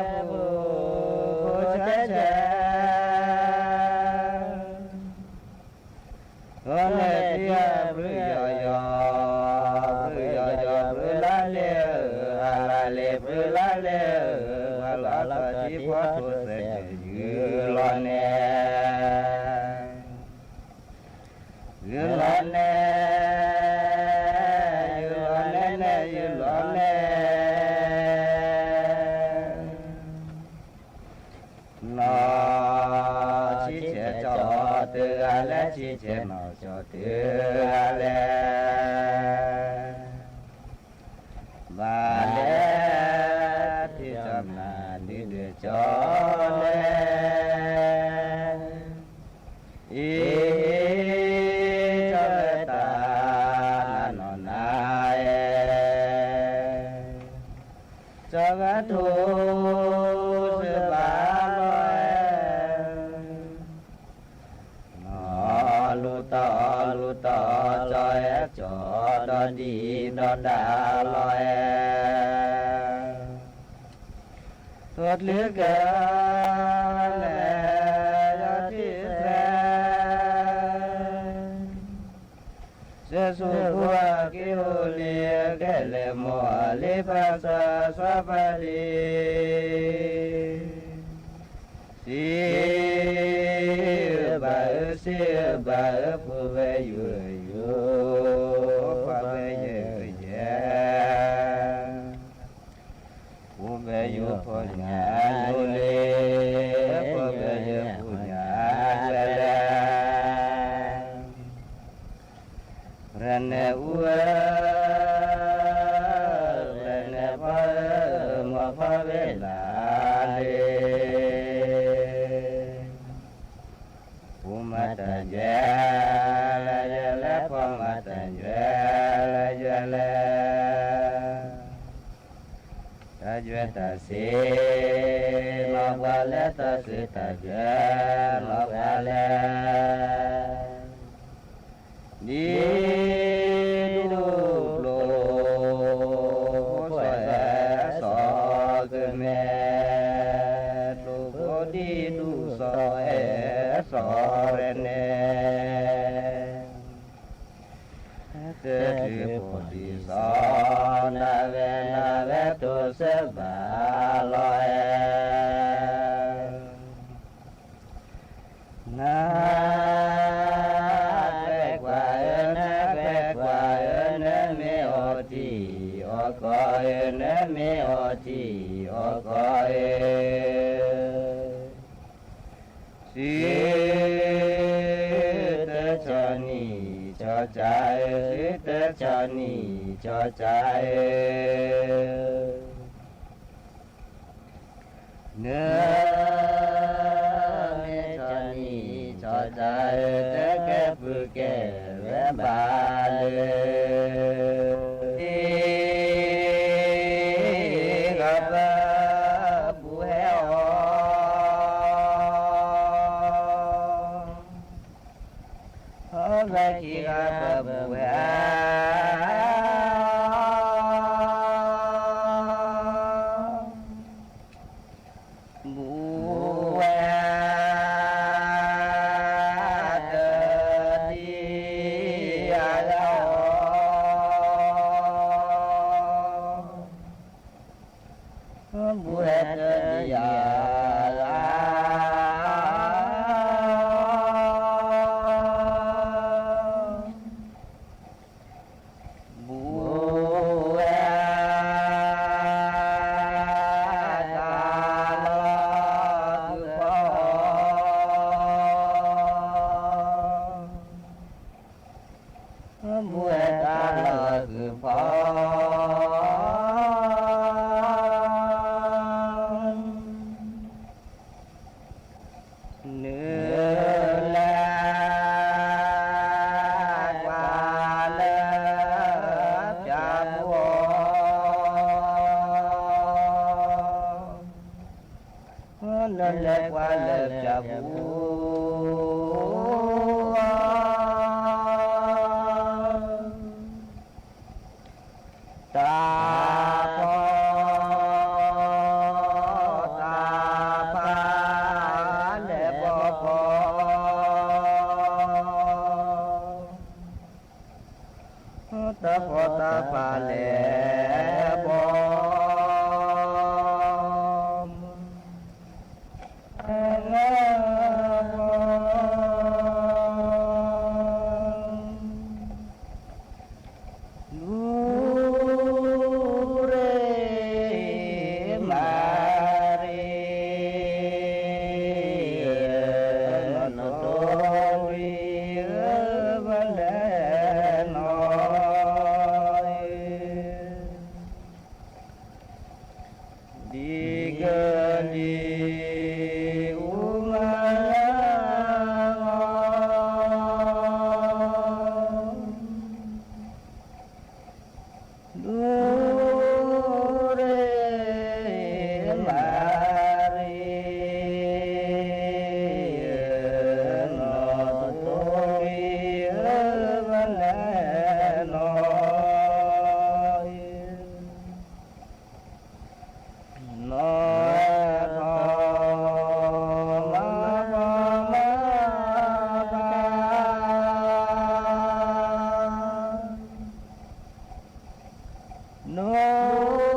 ပူၤဆဲးဆဲး အီၣ်လဲၤတံၢ်အဘြုးယီၤယီၤ ဘြုးယီၤယီၤ ဘြုးလါလဲၣ်ဧၢ, အလါလဲၣ် ဘြုးလါလဲၣ်ဧၢ, ပှၤလီၤလီၤထံဖီထိးစဲး ယုၢ်လီၤနဲ ယုၢ်လီၤနဲ ယုၢ်လီၤနဲနဲ ယုၢ်လီၤနဲ နီၢ်ဆံဆဲးကၠီတဂၤလဲၣ်, ဆံဆဲးနီၢ်ကၠီတဂၤလဲၣ်, ဘၣ်လဲၣ် ထံၣ်ကၠီမၤဒုးဒုးကၠီလဲၣ်, အံၤ ကၠီဝဲတၢ်နးနီၢ်နၤအဲၣ် ကၠီဂၤထိး စၢဘၣ်လီၤအဲၣ်, နီၢ်လူၤတီလူၤတီ ကၠီအဲၣ်ကၠီ ဒီဒံၣ်ဒီဒၣ်လီၤအဲၣ်, ထိၣ်တချုးကလဲၤ ယီၤထံၣ်စဲး စဲးဆူၣ်ဖိအက့ၢ်အိၣ်လံ အကဲလဲၤမိၢ်အလံၤ ဖးစၢ်စီၤပၤလံ, စံးဘၣ်ဧၢ စံးဘၣ်ဧၢ ဖိဝဲယိာ်ယိာ် ဖိဝဲယဲၢ်ယဲၢ် ဖိဝဲယိာ်ဖိညၣ်ညိလံ, ဖိဝဲယိာ်ဖိညၣ်ကျဲလဲၣ်, ရဲၣ်နဲၣ်အူဧၢ, ရဲၣ်နဲၣ်ဖီဧၢ, မီၢ်ဖီဝဲလၢ်လံ ဖိမၤတၢ်ယွဲလဲၣ်ယွဲလဲၣ်, ဖီမၤတၢ်ယွဲလဲၣ်ယွဲလဲၣ်, တၢ်ယွဲတၢ်စ့ၤ နီၢ်ပှၤလဲၣ်, တၢ်စ့ၤတၢ်ယွဲ နီၢ်ပှၤလဲၣ်, ဒ်ဒူၣ်ဖျိ ဖိစီၤအဲၣ်စီၤကမဲ, ဖျိဖိဒ်ဒူၣ်စီၤအဲၣ်စီၤရဲၣ်နဲၣ်, တၢ်ထုးဖိဒ်စီၤနၤဝဲ, နၤဝဲထိးစၢဘၣ်လီၤအဲၣ် နၤပဲာ်ကွၢ်ဧၢ, နၤပဲာ်ကွၢ်ဧၢ, နမ့ၢ်အီၣ်ထံအီၣ်ကီၢ်ဧၢ, နမ့ၢ်အီၣ်ထံအီၣ်ကီၢ်ဧၢ, စုတဆီၣ်နံၣ်ဆီၣ်ကၠါဧၢ, စုတဆီၣ်နံၣ်ဆီၣ်ကၠါဧၢ နမ့ၢ်ဆီၣ်နံၣ်ဆီၣ်ကၠါဧၢ, တကဲပုၢ်ကဲဝဲဘၣ်လၢ ထံဂၤပဘုဟဲအီၤ, အဝဲထံဂၤပဘုဟဲ ဘုဝဲတဒံးအါအီၤ, ဘုဝဲတဒံးအါအီၤ ဘုဝဲတၢ်လီၢ်ကုၢ်ဖီ ဘုဝဲတၢ်လီၢ်ကုၢ်ဖီ လဲၤကွၢ်လၢပၠၣ်ပူၤ တၢ်ဖီၣ်တၢ်ဖးလဲၤဘီကီ တၢ်ဖီၣ်တၢ်ဖးလဲၤဘီ လူၤရ့မၤရ့ နီၢ်တိၢ်ဝံၤဧၢ ဘၣ်လဲၤနီၢ် ဒ်ကလံၤအူမၤလၢအီၤ လူၤရ့မၤရ့ နီၢ်တိၢ်ဝံၤဧၢ ဘၣ်လဲၤနီၢ် နီၢ်ထီၣ် မၤထီၣ်မၤဖး နီၢ်